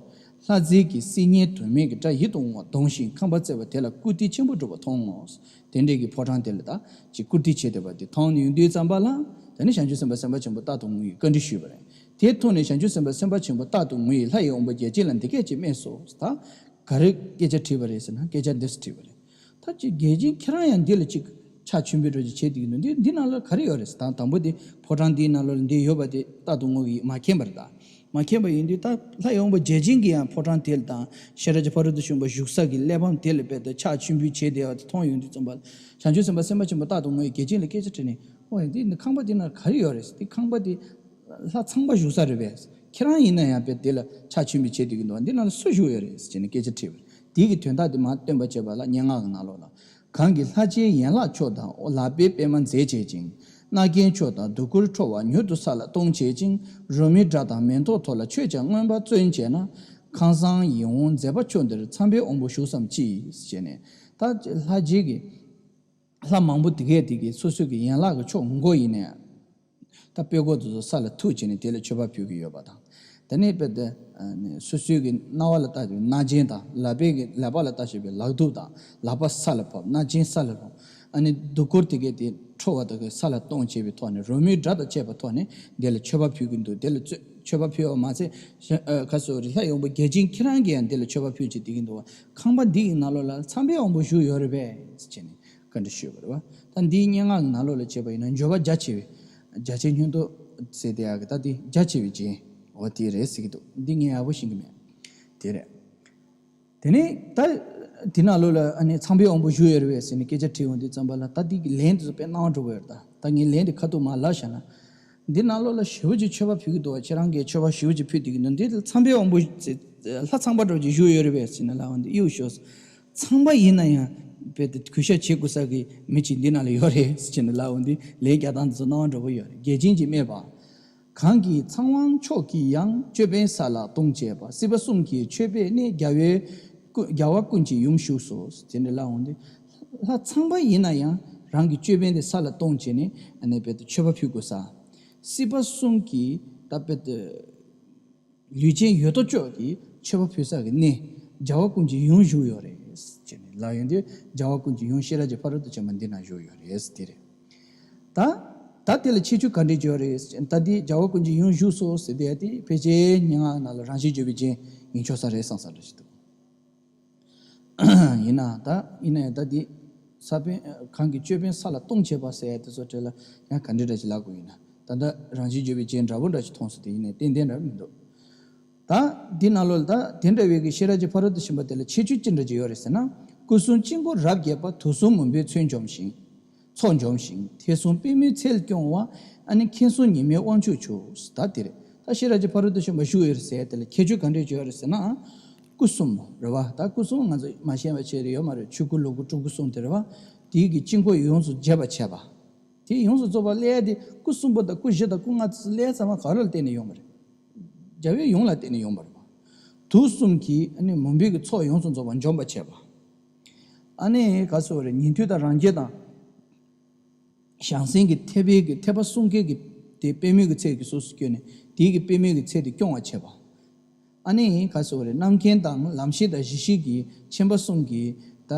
ལྷ་རྫས་ཀྱི་སིལ་སྙན་དོན་མེད་ཀྱི་སྒྲ་ཡིད་དུ་འོང་བ་གདོང་ཞིང་ཁང་པ་བརྩེགས་པ་དེ་ལ་བཀུར་སྟི་ཆེན་པོ་སྒྲུབ་པ་མཐོང་ངོ་། དེ་འདྲའི་གི་ཕོ་བྲང་དེ་ལ་ད་ཅིག་བཀུར་སྟི་བྱེད་བསྡད་པ་དེ་མཐོང་ཡོང་དུས་ཙམ་པ་ལ། དེ་ནས་བྱང་ཆུབ་སེམས་དཔའ་སེམས་དཔའ་ཆེན་པོ་རྟག་ཏུ་ངུ་ཡི་བཀའ་འདྲི་ཞུས་པ་རེད། དེ་ཐོས་ནས་བྱང་ཆུབ་སེམས་དཔའ་སེམས་དཔའ་ཆེན་པོ་རྟག་ཏུ་ངུ་ཡི་ལྷ་ཡི་དབང་པོ་བརྒྱལ་བྱིང་ལ་འདི་སྐད་ཅེས་སྨྲས་སོ། ད་ག་རེ་སྐད་ཆ་དྲིས་པ་རེད་ཟེར་ན་སྐད་ཆ་འདི་འདྲ་དྲིས་པ་རེད། ད་ཅིག་བརྒྱལ་བྱིང་ཁྱེད་རང་ཡང་འདི་ལ་ཅིག་ཕྱག་མཆོད་འབུལ་འདྲ་ཅིག་བྱེད་བསྡད་ཀྱི་འདུག་འདི་འདི་ནང་ལ་ག་རེ་ཡོད་རེད་ཟེར། ད་དང་པོ་དེ་ཕོ་བྲང་འདིའི་ནང་ལོགས་ལ་འདི་ཡོད་པ་དེ་རྟག་ཏུ་ངུ་གི་མ་མཁྱེན་པ་རེད། ད་མ་མཁྱེན་པ་ཡིན་དུས་ད་ལྷ་ཡི་དབང་པོ་བརྒྱལ་བྱིང་གིས་ཡང་ཕོ་བྲང་དེ་ལ་དང་ཤེས་རབ་ཀྱི་ཕ་རོལ་ཏུ་ཕྱིན་པ་བཞུགས་ས་གི་གླེགས་བམ་དེ་ལ་དཔེ་དང་ཕྱག་མཆོད་འབུལ་བྱེད་བསྡད་པ་དེ་མཐོང་ཡོང་དུས་ཙམ་པ་ལ། བྱང་ཆུབ་སེམས་དཔའ་སེམས་དཔའ་ཆེན་པོ་རྟག་ཏུ་ངུ་ཡི་བརྒྱལ་བྱིང་ལ་སྐད་ཆ་དྲིས་ནས། ཨོ་ཡ། འདི་ནི་ཁང་པ་འདི་ན་ག་རེ་ཡོད་རེད། འདི་ཁང་པ་འདི་ལྷ་ཚངས་པ་བཞུགས་ས་རེད་པས། ཁྱེད་རང་ཡིན་ན་ཡང་དཔེ་དེ་ལ་ཕྱག་མཆོད་འབུལ་བྱེད་བསྡད་ཀྱི་འདུག་འདི་ནང་ལ་སུ་བཞུགས་ཡོད་རེད་ཟེར་ནས་སྐད་ཆ་དྲིས་པ་རེད། དེ་གི་དོན་དག་དེ་མར་སྟོན་པ་བྱས་པ་ལ་སྙན་ངག་གི་ནང་ལོགས་ལ། གང་གི་ལྷ་ཆེན་ཡན་ལག་མཆོག་དང་ལག་པའི་པདྨ་མཛེས་བྱེད་ཅིང་། རྣ་རྒྱན་མཆོག་དང་སྡུག་ཀུན་ཁྲོ་བ་མྱུར་དུ་ས་ལ་གཏོང་བྱེད་ཅིང་། རོལ་མོའི་སྒྲ་དང་མེ་ཏོག་འཐོར་ལ་ཁྱོད་ཀྱང་མངོན་པར་བརྩོན་བྱས་ན། ཁང་བཟང་ཡིད་འོང་མཛེས་པ་མཆོག་འདིར་ཚངས་པའི་དབང་པོ་བཞུགས་སམ་ཅི་ཞེས་ནས། ད་ལྷ་རྗེ་གི་ལྷ་མང་པོ་དེ་གས་དེ་གས་སོ་སོ་གི་ཡན་ལག་གི་ཕྱོགས་མགོ་ཡིན་ནས། ད་དཔྲལ་མགོ་དེ་ཚོ་ས་ལ་ཐུག་བྱས་ནས་དེ་ལ་མཆོད་པ་ཕུལ་གྱི་ཡོད་པ་དང་། དེ་ནས་དཔེ་དེ་སོ་སོའི་གི་རྣ་བ་ལ་བཏགས་པའི་རྣ་རྒྱན་དང་། ལག་པའི་གི་ལག་པ་ལ་བཏགས་བཞག་པའི་ལག་གདུབ་དང་། ལག་པ་ས་ལ་ཕབ། རྣ་རྒྱན་ས་ལ་ཕབ། ཨ་ནི་སྡུག་ཀུན་དེ་གས་དེ་ཁྲོ་བ་དེ་གས་ས་ལ་གཏོང་བྱས་པའི་ཐོག་ནས། རོལ་མོའི་སྒྲ་དང་བཅས་པའི་ཐོག་ནས་དེ་ལ་མཆོད་པ་ཕུལ་གྱི་འདུག་དེ་ལ་བརྩོན་མཆོད་པ་ཕུལ་བ་མ་ཟད། ཨ་ག་སོ་རི་ལྷ་ཡི་དབང་པོ་བརྒྱལ་བྱེད་ཁྱེད་རང་གིས་ཡང་དེ་ལ་མཆོད་པ་ཕུལ་བྱས་བསྡད་ཀྱི་འདུག་བ། ཁང་པ་འདི་ཡི་ནང་ལོགས་ལ་ཚངས་པའི་དབང་པོ་བཞུགས་ཡོད་རེད་པས་ཟེར་ནས་བཀའ་འདྲི་ཞུས་པ་རེད་བ། ད་འདིའི་སྙན་ངག་གི་ནང་ལོགས་ལ་བྱས་པ་ཡིན་ན་འབྱོར་པ་རྒྱ་ཆེ་བའི་རྒྱ་ཆེ་སྙིང་སྟོབས་ཟེར་དེ་ཡག་གི་ད་འདི་རྒྱ་ཆེ་བའི་རྒྱན། འོ་དེ་རེད་ཟེར་གྱི་འདུག་འདི་ངས་ཡག་པོ་ཤེས་ཀྱི་མེད། དེ་རེད། དེ་ནས་ད་དེ་ནང་ལོགས་ལ་ཨ་ནི་ཚངས་པའི་དབང་པོ་བཞུགས་ཡོད་རེད་པས་ཟེར་ནས་སྐད་ཆ་དྲིས་ཡོང་དུས་ཙམ་པ་ལ། ད་འདི་གི་ལན་དེ་ཚོ་དཔེ་སྣང་བ་འགྲོ་གི་ཡོད་རེད། ད་ད་ངས་ལན་དེ་ཁ་ཐུག་མར་ལབ་བཞག་ན། འདི་ནང་ལོགས་ལ་ཞེ་པོ་ཅིག་མཆོད་པ་ཕུལ་གྱི་འདུག་བ། ཁྱེད་རང་གིས་མཆོད་པ་ཞེ་པོ་ཅིག་ཕུལ་བསྡད་ཀྱི་འདུག་འདི་ཚངས་པའི་དབང་པོ་ལྷ་ཚངས་པ་འདྲ་པོ་ཅིག་བཞུགས་ཡོད་རེད་པས་ཟེར་ནས་ལབ་འོང་དུས་གཡུག་ཞོག་ཚངས་པ་ཡིན་ན་ཡང་དཔེ་དེ་གུས་ཞབས་བྱེད་དགོས་ས་གི་མི་གཅིག་འདི་ནང་ལ་ཡོད་རེད་ཟེར་ནས་ལབ་འོང་དུས་ལན་རྒྱག་སྟངས་འདི་ཚོ་སྣང་བ་འགྲོ་པོ་ཡོད་རེད། བརྒྱལ་བྱེད་ཅིག་སྨྲས་པ། གང་གི་ཚངས་དབང་མཆོག་གིས་ཡང་ཅོད་པན་ས་ལ་གཏོང་བྱས་པ། སྲིད་པ་གསུམ་གྱི་ཅོད་པན་ནི་རྒྱལ་བའི་ཀུན་རྒྱལ་བ་ཀུན་གྱི་ཡུམ་བཞུགས་སོ་ཟེར་ནས་ལབ་འོང་དུས། ལྷ་ཚངས་པ་ཡིན་ན་ཡང་རང་གི་ཅོད་པན་དེ་ས་ལ་གཏོང་བྱས་ནས་ཨ་ནི་དཔེ་དེ་མཆོད་པ་ཕུལ་དགོས་ས། སྲིད་པ་གསུམ་གྱི་ད་དཔེ་དེ་ལུས་ཅན་ཡོད་དོ་ཅོག་གི་མཆོད་པ་ཕུལ་ས་གི་གནས་རྒྱལ་བ་ཀུན་གྱི་ཡུམ་བཞུགས་ཡོད་རེད་ཟེར་ནས་ལབ་ཡོང་དུས། རྒྱལ་བ་ཀུན་གྱི་ཡུམ་ཤེས་རབ་ཀྱི་ཕ་རོལ་ཏུ་ཕྱིན་པ་འདི་ན་བཞུགས་ཡོད་རེད་ཟེར་དེ་རེད། ད་ད་དེ་ལ་ཁྱད་ཆོས་ག་འདྲས་ཡོད་རེད་ཟེར། ད་འདི་རྒྱལ་བ་ཀུན་གྱི་ཡུམ་བཞུགས་སོ་ཟེར་དེ་ཡ་དེ་ཕལ་ཆེར་སྙན་ངག་ནང་ལ་རང་བཞིན་བརྗོད་པའི་རྒྱན་ཡིན་ཆོག་ས་རེད་བསམ་ས་འདྲ་ཞིག་འདུག་ཡིན་ན་ད་ཡིན་ན་ཡང་ད་འདི་ས་པཎ་གང་གི་ཅོད་པན་ས་ལ་གཏོང་བྱེད་པ་ཟེར་ཡ་དེ་ཚོ་གྲས་ལ་ཡང་ག་འདྲས་འདྲ་ཞིག་ལབ་དགོས་ཡིན་ན། ད་ལྟ་རང་བཞིན་བརྗོད་པའི་རྒྱན་འདྲ་པོ་འདྲ་ཞིག་མཐོང་སོང་། དེ་ཡིན་ནའི་ཏན་ཏན་འདྲ་མི་འདུག་ད་འདི་ནང་ལོགས་ལ་ད་དེ་འདྲ་བའི་གི་ཤེས་རབ་ཀྱི་ཕ་རོལ་ཏུ་ཕྱིན་པ་དེ་ལ་ཁྱད་ཆོས་ཅི་འདྲ་ཅིག་ཡོད་རེད་ཟེར་ན། སྐུ་གསུམ་དཀྱིལ་འཁོར་རབ་རྒྱས་པ། དུག་གསུམ་མུན་པའི་མཚོ་འཇོམས་ཤིང་། མཚོ་འཇོམས་ཤིང་། ཐེག་གསུམ་པདྨའི་ཚལ་སྐྱོང་བ། ཨ་ནི་མཁྱེན་གསུམ་ཉི་མའི་དབང་ཕྱུག་མཆོག་ད་དེ་རེད། ད་ཤེས་རབ་ཀྱི་ཕ་རོལ་ཏུ་ཕྱིན་པ་བཞུགས་ཡོད་རེད་ཟེར་དེ་ལ་ཁྱད་ཆོས་ག་འདྲས་ཅིག་ཡོད་རེད་ཟེར་ན། སྐུ་གསུམ་རེད་བ། ད་སྐུ་གསུམ་ང་ཚོ་མ་ཤེས་པ་བྱས་རེད་ཡོད་མ་རེད། ཆོས་སྐུ་ལོངས་སྐུ་སྤྲུལ་སྐུ་གསུམ་དེ་རེད་བ། དེའི་གི་དཀྱིལ་འཁོར་ཡོངས་སུ་རྒྱས་པར་བྱས་པ། དེ་ཡོངས་སུ་རྫོགས་པ་སླེབས་ཡ་དེ་སྐུ་གསུམ་པོ་དང་སྐུ་བཞི་དང་སྐུ་ལྔ་དེ་ཚོ་སླེབས་ཡ་ཚང་མ་ག་རེ་ལ་བརྟེན་ནས་ཡོང་བ་རེད། རྒྱལ་བའི་ཡུམ་ལ་བརྟེན་ནས་ཡོང་བ་རེད་བ། དུག་གསུམ་གྱི་ཨ་ནི་མུན་པའི་གི་ཚོགས་ཡོངས་སུ་རྫོགས་པ་འཇོམས་པར་བྱེད་པ། ཨ་ནི་ག་ཟེར་བ་རེད། ཉན་ཐོས་དང་རང་རྒྱལ་དང་། བྱང་སེམས་ཀྱི་ཐེག་པའི་གི་ཐེག་པ་གསུམ་ཀའི་གི་དེ་པདྨའི་གི་ཚལ་གྱི་ཕྱོགས་སུ་བསྐྱོད་ནས་དེའི་གི་པདྨའི་གི་ཚལ་དེ་སྐྱོང་བར་བྱེད་པ། ཨ་ནི་ག་ཟེར་བ་རེད། རྣམ་མཁྱེན་དང་ལམ་ཤེས་དང་གཞི་ཤེས་ཀྱི་ཆེན་པོ་གསུམ་གྱིས་ད་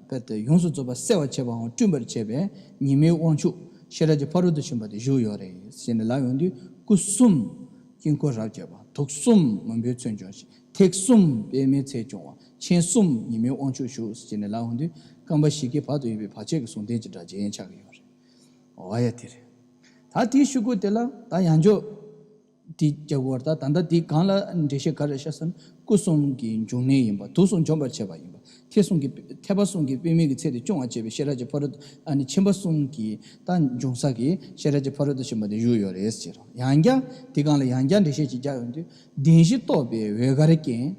དཔེ་དེ་ཡོངས་སུ་རྫོགས་པ་གསལ་བར་བྱེད་པའམ་བསྐྲུན་པར་བྱེད་པའི་ཉི་མའི་དབང་ཕྱུག་ཤེས་རབ་ཀྱི་ཕ་རོལ་ཏུ་ཕྱིན་པ་དེ་བཞུགས་ཡོད་རེད་ཟེར་ནས་ལབ་ཡོང་དུས། སྐུ་གསུམ་དཀྱིལ་འཁོར་རབ་རྒྱས་པ། དུག་གསུམ་མུན་པའི་མཚོ་འཇོམས་ཤིང་། ཐེག་གསུམ་པདྨའི་ཚལ་སྐྱོང་བ། མཆན་གསུམ་ཉི་མའི་དབང་ཕྱུག་བཞུགས་ཟེར་ནས་ལབ་འོང་དུས་རྐང་པ་བཞི་ཀའི་བར་དུ་ཡོད་པའི་བར་ཆད་ཀྱི་ཟུང་ལྡན་གྱི་སྒྲ་གཅན་ཆགས་ཀྱི་ཡོད་རེད། འོ་ཡ་དེ་རེད། ད་དེའི་གཞུག་གུ་དེ་ལ་ད་ཡང་འཇོག་དེ་རྒྱག་དགོས་པར་ད་ད་ལྟ་དེ་གང་ལ་འགྲེལ་བཤད་ག་རེ་བྱ་ཟེར་ན། སྐུ་གསུམ་གྱི་འབྱུང་གནས་ཡིན་པ། དུག་གསུམ་འཇོམས་པར་བྱེད་པ་ཡིན་པ། ཐེག་གསུམ་གྱི་ཐེག་པ་གསུམ་གྱི་པད་མོ་གི་ཚད་དེ་སྐྱོང་བར་བྱེད་པའི་ཤེས་རབ་ཀྱི་ཕ་རོལ་ཏུ་ཨ་ནི་ཆེན་པོ་གསུམ་གྱི་ད་འབྱུང་ས་གི་ཤེས་རབ་ཀྱི་ཕ་རོལ་ཏུ་ཕྱིན་པ་དེ་བཞུགས་ཡོད་རེད་ཟེར། ཡང་བསྐྱར་དེ་གང་ལ་ཡང་བསྐྱར་འགྲེལ་བཤད་ཅིག་རྒྱག་ཡོང་དུས། བདེན་བཞི་རྟོགས་པའི་འོད་དཀར་རྐྱེན།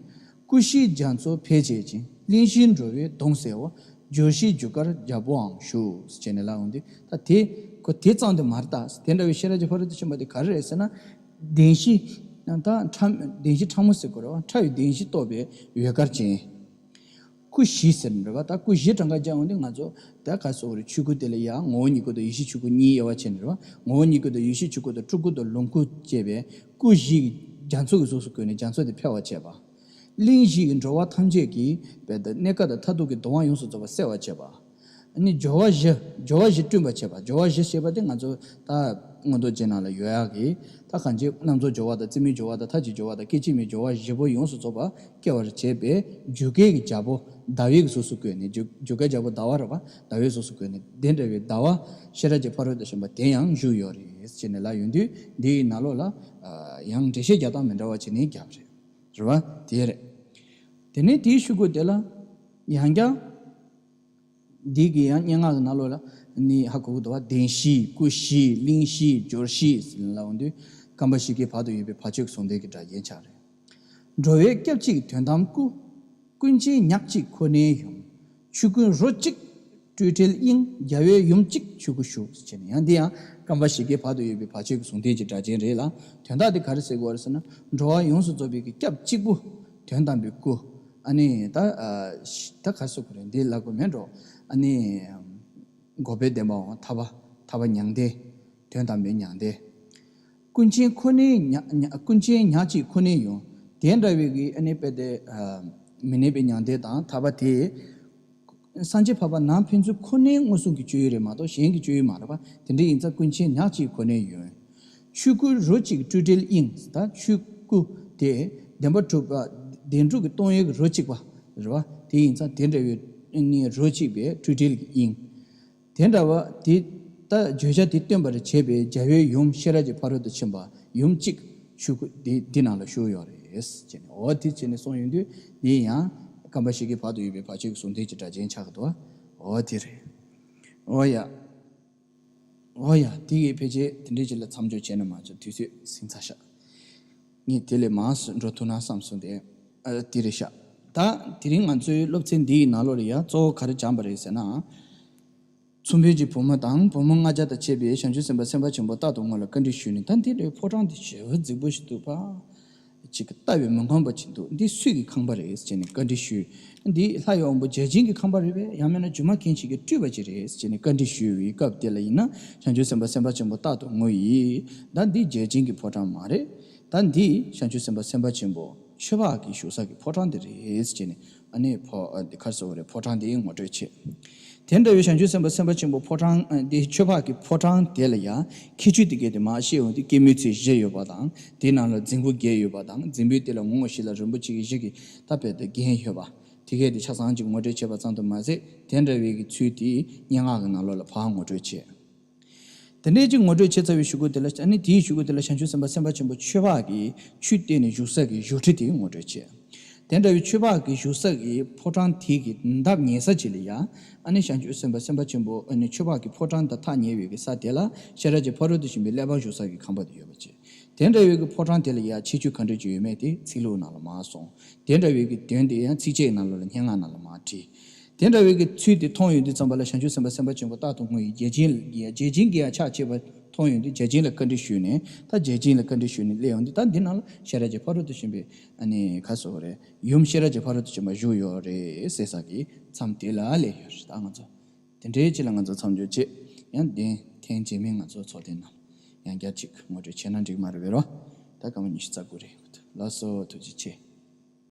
སྐུ་བཞིའི་རྒྱ་མཚོ་འཕེལ་བྱེད་ཅིང་། གླིང་བཞིའི་འགྲོ་བའི་གདུང་སེལ་བ། སྦྱོར་བཞིའི་རྒྱུ་སྐར་རྒྱལ་པོའང་བཞུགས་ཟེར་ནས་ལབ་འོང་དུས། ད་དེ་ཁོ་དེ་ཙམ་དུ་མ་རེད། ད་དེ་འདྲ་བའི་ཤེས་རབ་ཀྱི་ཕ་རོལ་ཏུ་ཕྱིན་པ་དེ་ག་རེ་རེད་ཟེར་ན། བདེན་བཞི། ད་ཕྲ་བདེན་བཞི་ཕྲ་མོ་ཟེར་དགོས་རེད་བ། ཕྲ་བའི་བདེན་བཞི་རྟོགས་པའི་འོད་དཀར་ཅན། སྐུ་བཞི་ཟེར་ནས་རེད་བ། ད་སྐུ་བཞི་གྲངས་ཀ་རྒྱག་འོང་དུས་ང་ཚོ་ད་ག་སོགས་རེད། ཆོས་སྐུ་དེ་ལ་ཡང་ངོ་བོ་ཉིད་སྐུ་དང་ཡེ་ཤེས་ཆོས་སྐུ་གཉིས་དབྱེ་བ་ཕྱེ་ནས་རེད་བ། ངོ་བོ་ཉིད་སྐུ་དང་ཡེ་ཤེས་ཆོས་སྐུ་དང་སྤྲུལ་སྐུ་དང་ལོངས་སྐུ་བཅས་པའི་སྐུ་བཞི་གི་རྒྱ་མཚོ་གི་གཟུགས་སུ་བཀོད་ནས་རྒྱ་མཚོ་དེ་འཕེལ་བར་བྱེད་པ། གླིང་བཞི་ཡི་འགྲོ་བ་ཐམས་ཅད་ཀྱི་བའི་གནས་སྐབས་དང་མཐར་ཐུག་གི་སྡུག་བསྔལ་ཡོངས་སུ་རྫོགས་པ་སེལ་བར་བྱེད་པ། ཨ་ནི་སྦྱོར་བ་བཞི། སྦྱོར་བ་བཞི་བསྐྲུན་པར་བྱེད་པ། སྦྱོར་བ་བཞི་ཞེས་པ་དེ་ང་ཚོ་ད་མངོན་རྟོགས་རྗེས་གནང་ལ་ཡོད་ཡག་གི། ད་གང་ཅི་རྣམ་རྫོགས་སྦྱོར་བ་དང་། རྩེ་མོའི་སྦྱོར་བ་དང་། མཐར་གྱིས་སྦྱོར་བ་དང་། སྐད་ཅིག་མའི་སྦྱོར་བ་བཞི་པོ་ཡོངས་སུ་རྫོགས་པ་སྐྱེ་བར་བྱེད་པའི་རྒྱུ་སྐར་གྱི་རྒྱལ་པོ་ཟླ་བའི་གཟུགས་སུ་བཀོད་ནས། རྒྱུ་རྒྱུ་སྐར་རྒྱལ་པོ་ཟླ་བ་རེད་བ། ཟླ་བའི་གཟུགས་སུ་བཀོད་ནས། དེ་འདྲ་བའི་ཟླ་བ་ཤེས་རབ་ཀྱི་ཕ་རོལ་ཏུ་ཕྱིན་པ་དེ་ཡང་བཞུགས་ཡོད་རེད་ཟེར་ནས་ལབ་ཡོང་དུས། འདི་ཡི་ནང་ལོགས་ལ་ཡང་འགྲེལ་བཤད་རྒྱག་སྟངས་མི་འདྲ་བ་བྱས་ནས་རྒྱབ་རེད། རེད་བ། དེ་རེད། དེ་ནས་དེའི་གཞུག་གུ་དེ་ལ་ཡང་བསྐྱར། འདི་གི་ཡང་སྙན་ངག་གི་ནང་ལོགས་ལ་ནི་ཧ་གོ་གི་འདུག་བ། བདེན་བཞི། སྐུ་བཞི། གླིང་བཞི། སྦྱོར་བཞི་ཟེར་ནས་ལབ་འོང་དུས། རྐང་པ་བཞི་ཀའི་བར་དུ་ཡོད་པའི་བར་ཆད་ཀྱི་ཟུང་ལྡན་གྱི་སྒྲ་གཅན་ཆགས་རེད། འགྲོ་བའི་སྐྱབས་གཅིག་དོན་དམ་སྐུ། ཀུན་མཁྱེན་ཉག་གཅིག་ཁོ་ནའི་ཡུམ། ཆོས་སྐུ་རོ་གཅིག་སྤྲོས་བྲལ་དབྱིངས། རྒྱལ་བའི་ཡུམ་གཅིག་ཆོས་སྐུ་བཞུགས་ཟེར་ནས། ཡང་འདི་ཡང་རྐང་པ་བཞི་ཀའི་བར་དུ་ཡོད་པའི་བར་ཆད་ཀྱི་ཟུང་ལྡན་གྱི་སྒྲ་གཅན་རེད་ལ། དོན་དག་དེ་ག་རེ་ཟེར་དགོས་རེད་ཟེར་ན། འགྲོ་བ་ཡོངས་སུ་རྫོགས་པའི་གི་སྐྱབས་གཅིག་པུ་དོན་དམ་པའི་སྐུ། ཨ་ནི་ད་ཨ་ད་ག་རེ་ཟེར་དགོས་རེད། འདི་ལབ་དགོས་མེད་འགྲོ། ཨ་ནི་འགོག་པའི་བདེན་པའང་ཐར་པ། ཐར་པ་མྱང་འདས། དོན་དམ་པའི་མྱང་འདས། ཀུན་མཁྱེན་ཁོ་ནའི་ཉག་ཉག་ཀུན་མཁྱེན་ཉག་གཅིག་ཁོ་ནའི་ཡུམ། དེ་འདྲ་བའི་གི་ཨ་ནི་དཔེ་དེ་ཨ་མི་གནས་པའི་མྱང་འདས་དང་ཐར་པ་དེ། སངས་རྒྱས་འཕགས་པ་ནང་ཕན་ཚུན་ཁོ་ནའི་མངོན་སུམ་གྱི་སྤྱོད་ཡུལ་རེད་མ་གཏོགས་གཞན་གྱི་སྤྱོད་ཡུལ་མ་རེད་པ། དེ་འདྲ་ཡིན་ཙང་ཀུན་མཁྱེན་ཉག་གཅིག་ཁོ་ནའི་ཡུམ། ཆོས་སྐུ་རོ་གཅིག་སྤྲོས་བྲལ་དབྱིངས། ད་ཆོས་སྐུ་དེ་བདེན་པ་གྲུབ་པ། བདེན་གྲུབ་ཀྱི་སྟོང་ཡུལ་གྱི་རོ་གཅིག་པ་རེད་པ། དེ་ཡིན་ཙང་དེ་འདྲ་བའི་ནི་རོ་གཅིག་པའི་སྤྲོས་བྲལ་གྱི་དབྱིངས། དེ་འདྲ་བ་དེ་ད་བརྗོད་བྱ་དེ་སྟོན་པར་བྱེད་པའི་རྒྱལ་བའི་ཡུམ་ཤེས་རབ་ཀྱི་ཕ་རོལ་ཏུ་ཕྱིན་པ་ཡུམ་གཅིག་ཆོས་སྐུ་དེ་འདི་ནང་ལ་བཞུགས་ཡོད་རེད་ཟེར་ནས། འོ་དེ་བྱས་ནས་གསུངས་ཡོང་དུས། འདི་ཡང་རྐང་པ་བཞི་གི་བར་དུ་ཡོད་པའི་བར་ཆད་ཀྱི་ཟུང་ལྡན་གྱི་སྒྲ་གཅན་ཆགས་ཀྱི་འདུག་འོ་དེ་རེད། འོ་ཡ། འོ་ཡ། དེ་གི་ཕལ་ཆེར་དེ་འདྲའི་ཅིག་ལ་མཚམས་འཇོག་བྱས་ན་མ་གཏོགས་དུས་ཚོད་ཟིན་ཚར་ཤག་ངས་དེ་ལས་མང་སུ་འགྲོ་ཐུབ་ན་བསམ་སོང་སྟེ། ཨ་དེ་རེད་ཤག་ད་དེ་རིང་ང་ཚོའི་སློབ་ཚན་འདིའི་ནང་ལོགས་ལ་ཡ་གཙོ་བོ་ག་རེ་སྦྱངས་པ་རེད་ཟེར་ན། མཚུངས་ཕན་གྱི་བུ་མོ་དང་བུ་མོ་ལྔ་བརྒྱ་དང་བཅས་པས་བྱང་ཆུབ་སེམས་དཔའ་སེམས་དཔའ་ཆེན་པོ་རྟག་ཏུ་བསྔོ་ལ་བཀའ་འདྲི་ཞུས་ནས། ད་འདི་ལོའི་ཕོ་བྲང་འདི་ཞེ་པོ་རྫིག་པོ་ཞིག་འདུག་པ། ཅིག་ལྟ་བས་མི་ཁོམ་པ་ཅིག་འདུག་འདི་སུས་ཀྱི་ཁང་པ་རེད་ཟེར་ནས་བཀའ་འདྲི་ཞུས། འདི་ལྷ་ཡི་དབང་པོ་བརྒྱ་བྱིན་གྱི་ཁང་པ་རེད་པས། ཡང་མིན་ན་སྒྱུ་མ་མཁན་ཞིག་གིས་སྤྲུལ་པ་ཅིག་རེད་ཟེར་ནས་བཀའ་འདྲི་ཞུས་པའི་སྐབས་དེ་ལ་ཡིན་ན། བྱང་ཆུབ་སེམས་དཔའ་སེམས་དཔའ་ཆེན་པོ་རྟག་ཏུ་བསྔོ་ཡིས། ད་འདི་བརྒྱ་བྱིན་གྱི་ཕོ་བྲང་མ་རེད། ད་འདི་བྱང་ཆུབ་སེམས་དཔའ་སེམས་དཔའ་ཆེན་པོ་ཆོས་འཕགས་ཀྱི་བཞུགས་ས་ཀྱི་ཕོ་བྲང་དེ་རེད་ཟེར་ནས། ཨ་ནི་ཕོ་ཨ་འདི་ག་རེ་ཟེར་དགོས་རེད། ཕོ་བྲང་དེ་ངོ་སྤྲོད་བྱས། དེ་འདྲ་བའི་བྱང་ཆུབ་སེམས་དཔའ་སེམས་དཔའ་ཆེན་པོ་ཕོ་བྲང་ཨ་འདི་ཆོས་འཕགས་ཀྱི་ཕོ་བྲང་དེ་ལ་ཡང་ཁྱད་ཆོས་དེ་གས་དེ་མར་བཤད་ཡོང་དུས། སྐྱེད་མོས་ཚལ་བཞི་ཡོད་པ་དང་། དེའི་ནང་ལ་རྫིང་བུ་བརྒྱད་ཡོད་པ་དང་། རྫིང་བུའི་དེ་ལ་ངོ་བོ་བཞི་ལ་རིན་པོ་ཆེ་གི་བཞི་གིས་ད་དཔེ་དེ་བརྒྱན་ཡོད་པ། དེ་གས་དེ་ཆ་ཚང་ཅིག་ངོ་སྤྲོད་བྱས་པ་ཙམ་དུ་མ་ཟད། དེ་འདྲ་བའི་གི་ཚུལ་དེ་སྙན་ངག་གི་ནང་ལོགས་ལ་ཕར་ངོ་སྤྲོད་བྱས། དེ་འདྲའི་ཅིག་ངོ་སྤྲོད་བྱས་ཚར་བའི་གཞུག་གུ་དེ་ལ། ཨ་ནི་དེའི་གཞུག་གུ་དེ་ལ་བྱང་ཆུབ་སེམས་དཔའ་སེམས་དཔའ་ཆེན་པོ་ཆོས་འཕགས་ཀྱི་ཆོས་བསྟན་ནས་བཞུགས་ས་གི་བཞུགས་ཁྲི་དེ་ངོ་སྤྲོད་བྱས། དེ་འདྲ་བའི་ཆོས་འཕགས་ཀྱི་བཞུགས་ས་གི་ཕོ་བྲང་དེ་གི་འདབས་ཉེ་ས་ཅིག་ལ་ཡ། ཨ་ནི་བྱང་ཆུབ་སེམས་དཔའ་སེམས་དཔའ་ཆེན་པོ་ཨ་ནི་ཆོས་འཕགས་ཀྱི་ཕོ་བྲང་དང་ཐག་ཉེ་བའི་གི་ས་དེ་ལ་ཤེས་རབ་ཀྱི་ཕ་རོལ་ཏུ་ཕྱིན་པའི་གླེགས་བམ་བཞུགས་ས་གི་ཁང་པ་དེ་ཡོད་པ་བྱས། དེ་འདྲ་བའི་གི་ཕོ་བྲང་དེ་ལ་ཡ་ཁྱད་ཆོས་ག་འདྲ་ཅིག་ཡོད་མེད་དེ་ཚིག་ལྷུག་ནང་ལ་མར་གསུངས། དེ་འདྲ་བའི་གི་དོན་དེ་ཡང་ཚིགས་བཅད་ནང་ལོགས་ལ་སྙན་ངག་ནང་ལ་མར་བྲིས། དེ་འདྲ་བའི་གི་ཚུལ་དེ་མཐོང་ཡོང་དུས་ཙམ་པ་ལ། བྱང་ཆུབ་སེམས་དཔའ་སེམས་དཔའ་ཆེན་པོ་རྟག་ཏུ་བསྔོ་ཡི། བརྒྱ་བྱིན་ལ་བརྒྱ་བྱིན་གྱི་ཡང་ཕྱག་བྱེད་པ་མཐོང་ཡོང་དུས། བརྒྱ་བྱིན་ལ་བཀའ་འདྲི་ཞུས་ནས། ད་བརྒྱ་བྱིན་ལ་བཀའ་འདྲི་ཞུས་ནས་སླེབས་ཡོང་དུས། ད་འདི་ནང་ལ་ཤེས་རབ་ཀྱི་ཕ་རོལ་ཏུ་ཕྱིན་པའི་ཨ་ནི་ག་རེ་ཟེར་དགོས་རེད། ཡུམ་ཤེས་རབ་ཀྱི་ཕ་རོལ་ཏུ་ཕྱིན་པ་བཞུགས་ཡོད་རེད་ཟེར་ས་གི་མཚམས་དེ་ལ་སླེབས་ཡོད་རེད། ད་ང་ཚོ་དེ་འདྲའི་ཅིག་ལ་ང་ཚོ་མཚམས་འཇོག་བྱེད། ཡང་དེ་ཐེངས་རྗེས་མའི་ང་ཚོ་ཚོགས་ཐེངས་ནང་ཡང་བསྐྱར་ཅིག་ངོ་སྤྲོད་བྱས་ན་འགྲིག་མ་རེད་པས་རོ། ད་སྐར་མ་ཉི་ཤུ་རྩ་དགུ་རེད། ལགས་སོ། ཐུགས་རྗེ་ཆེ།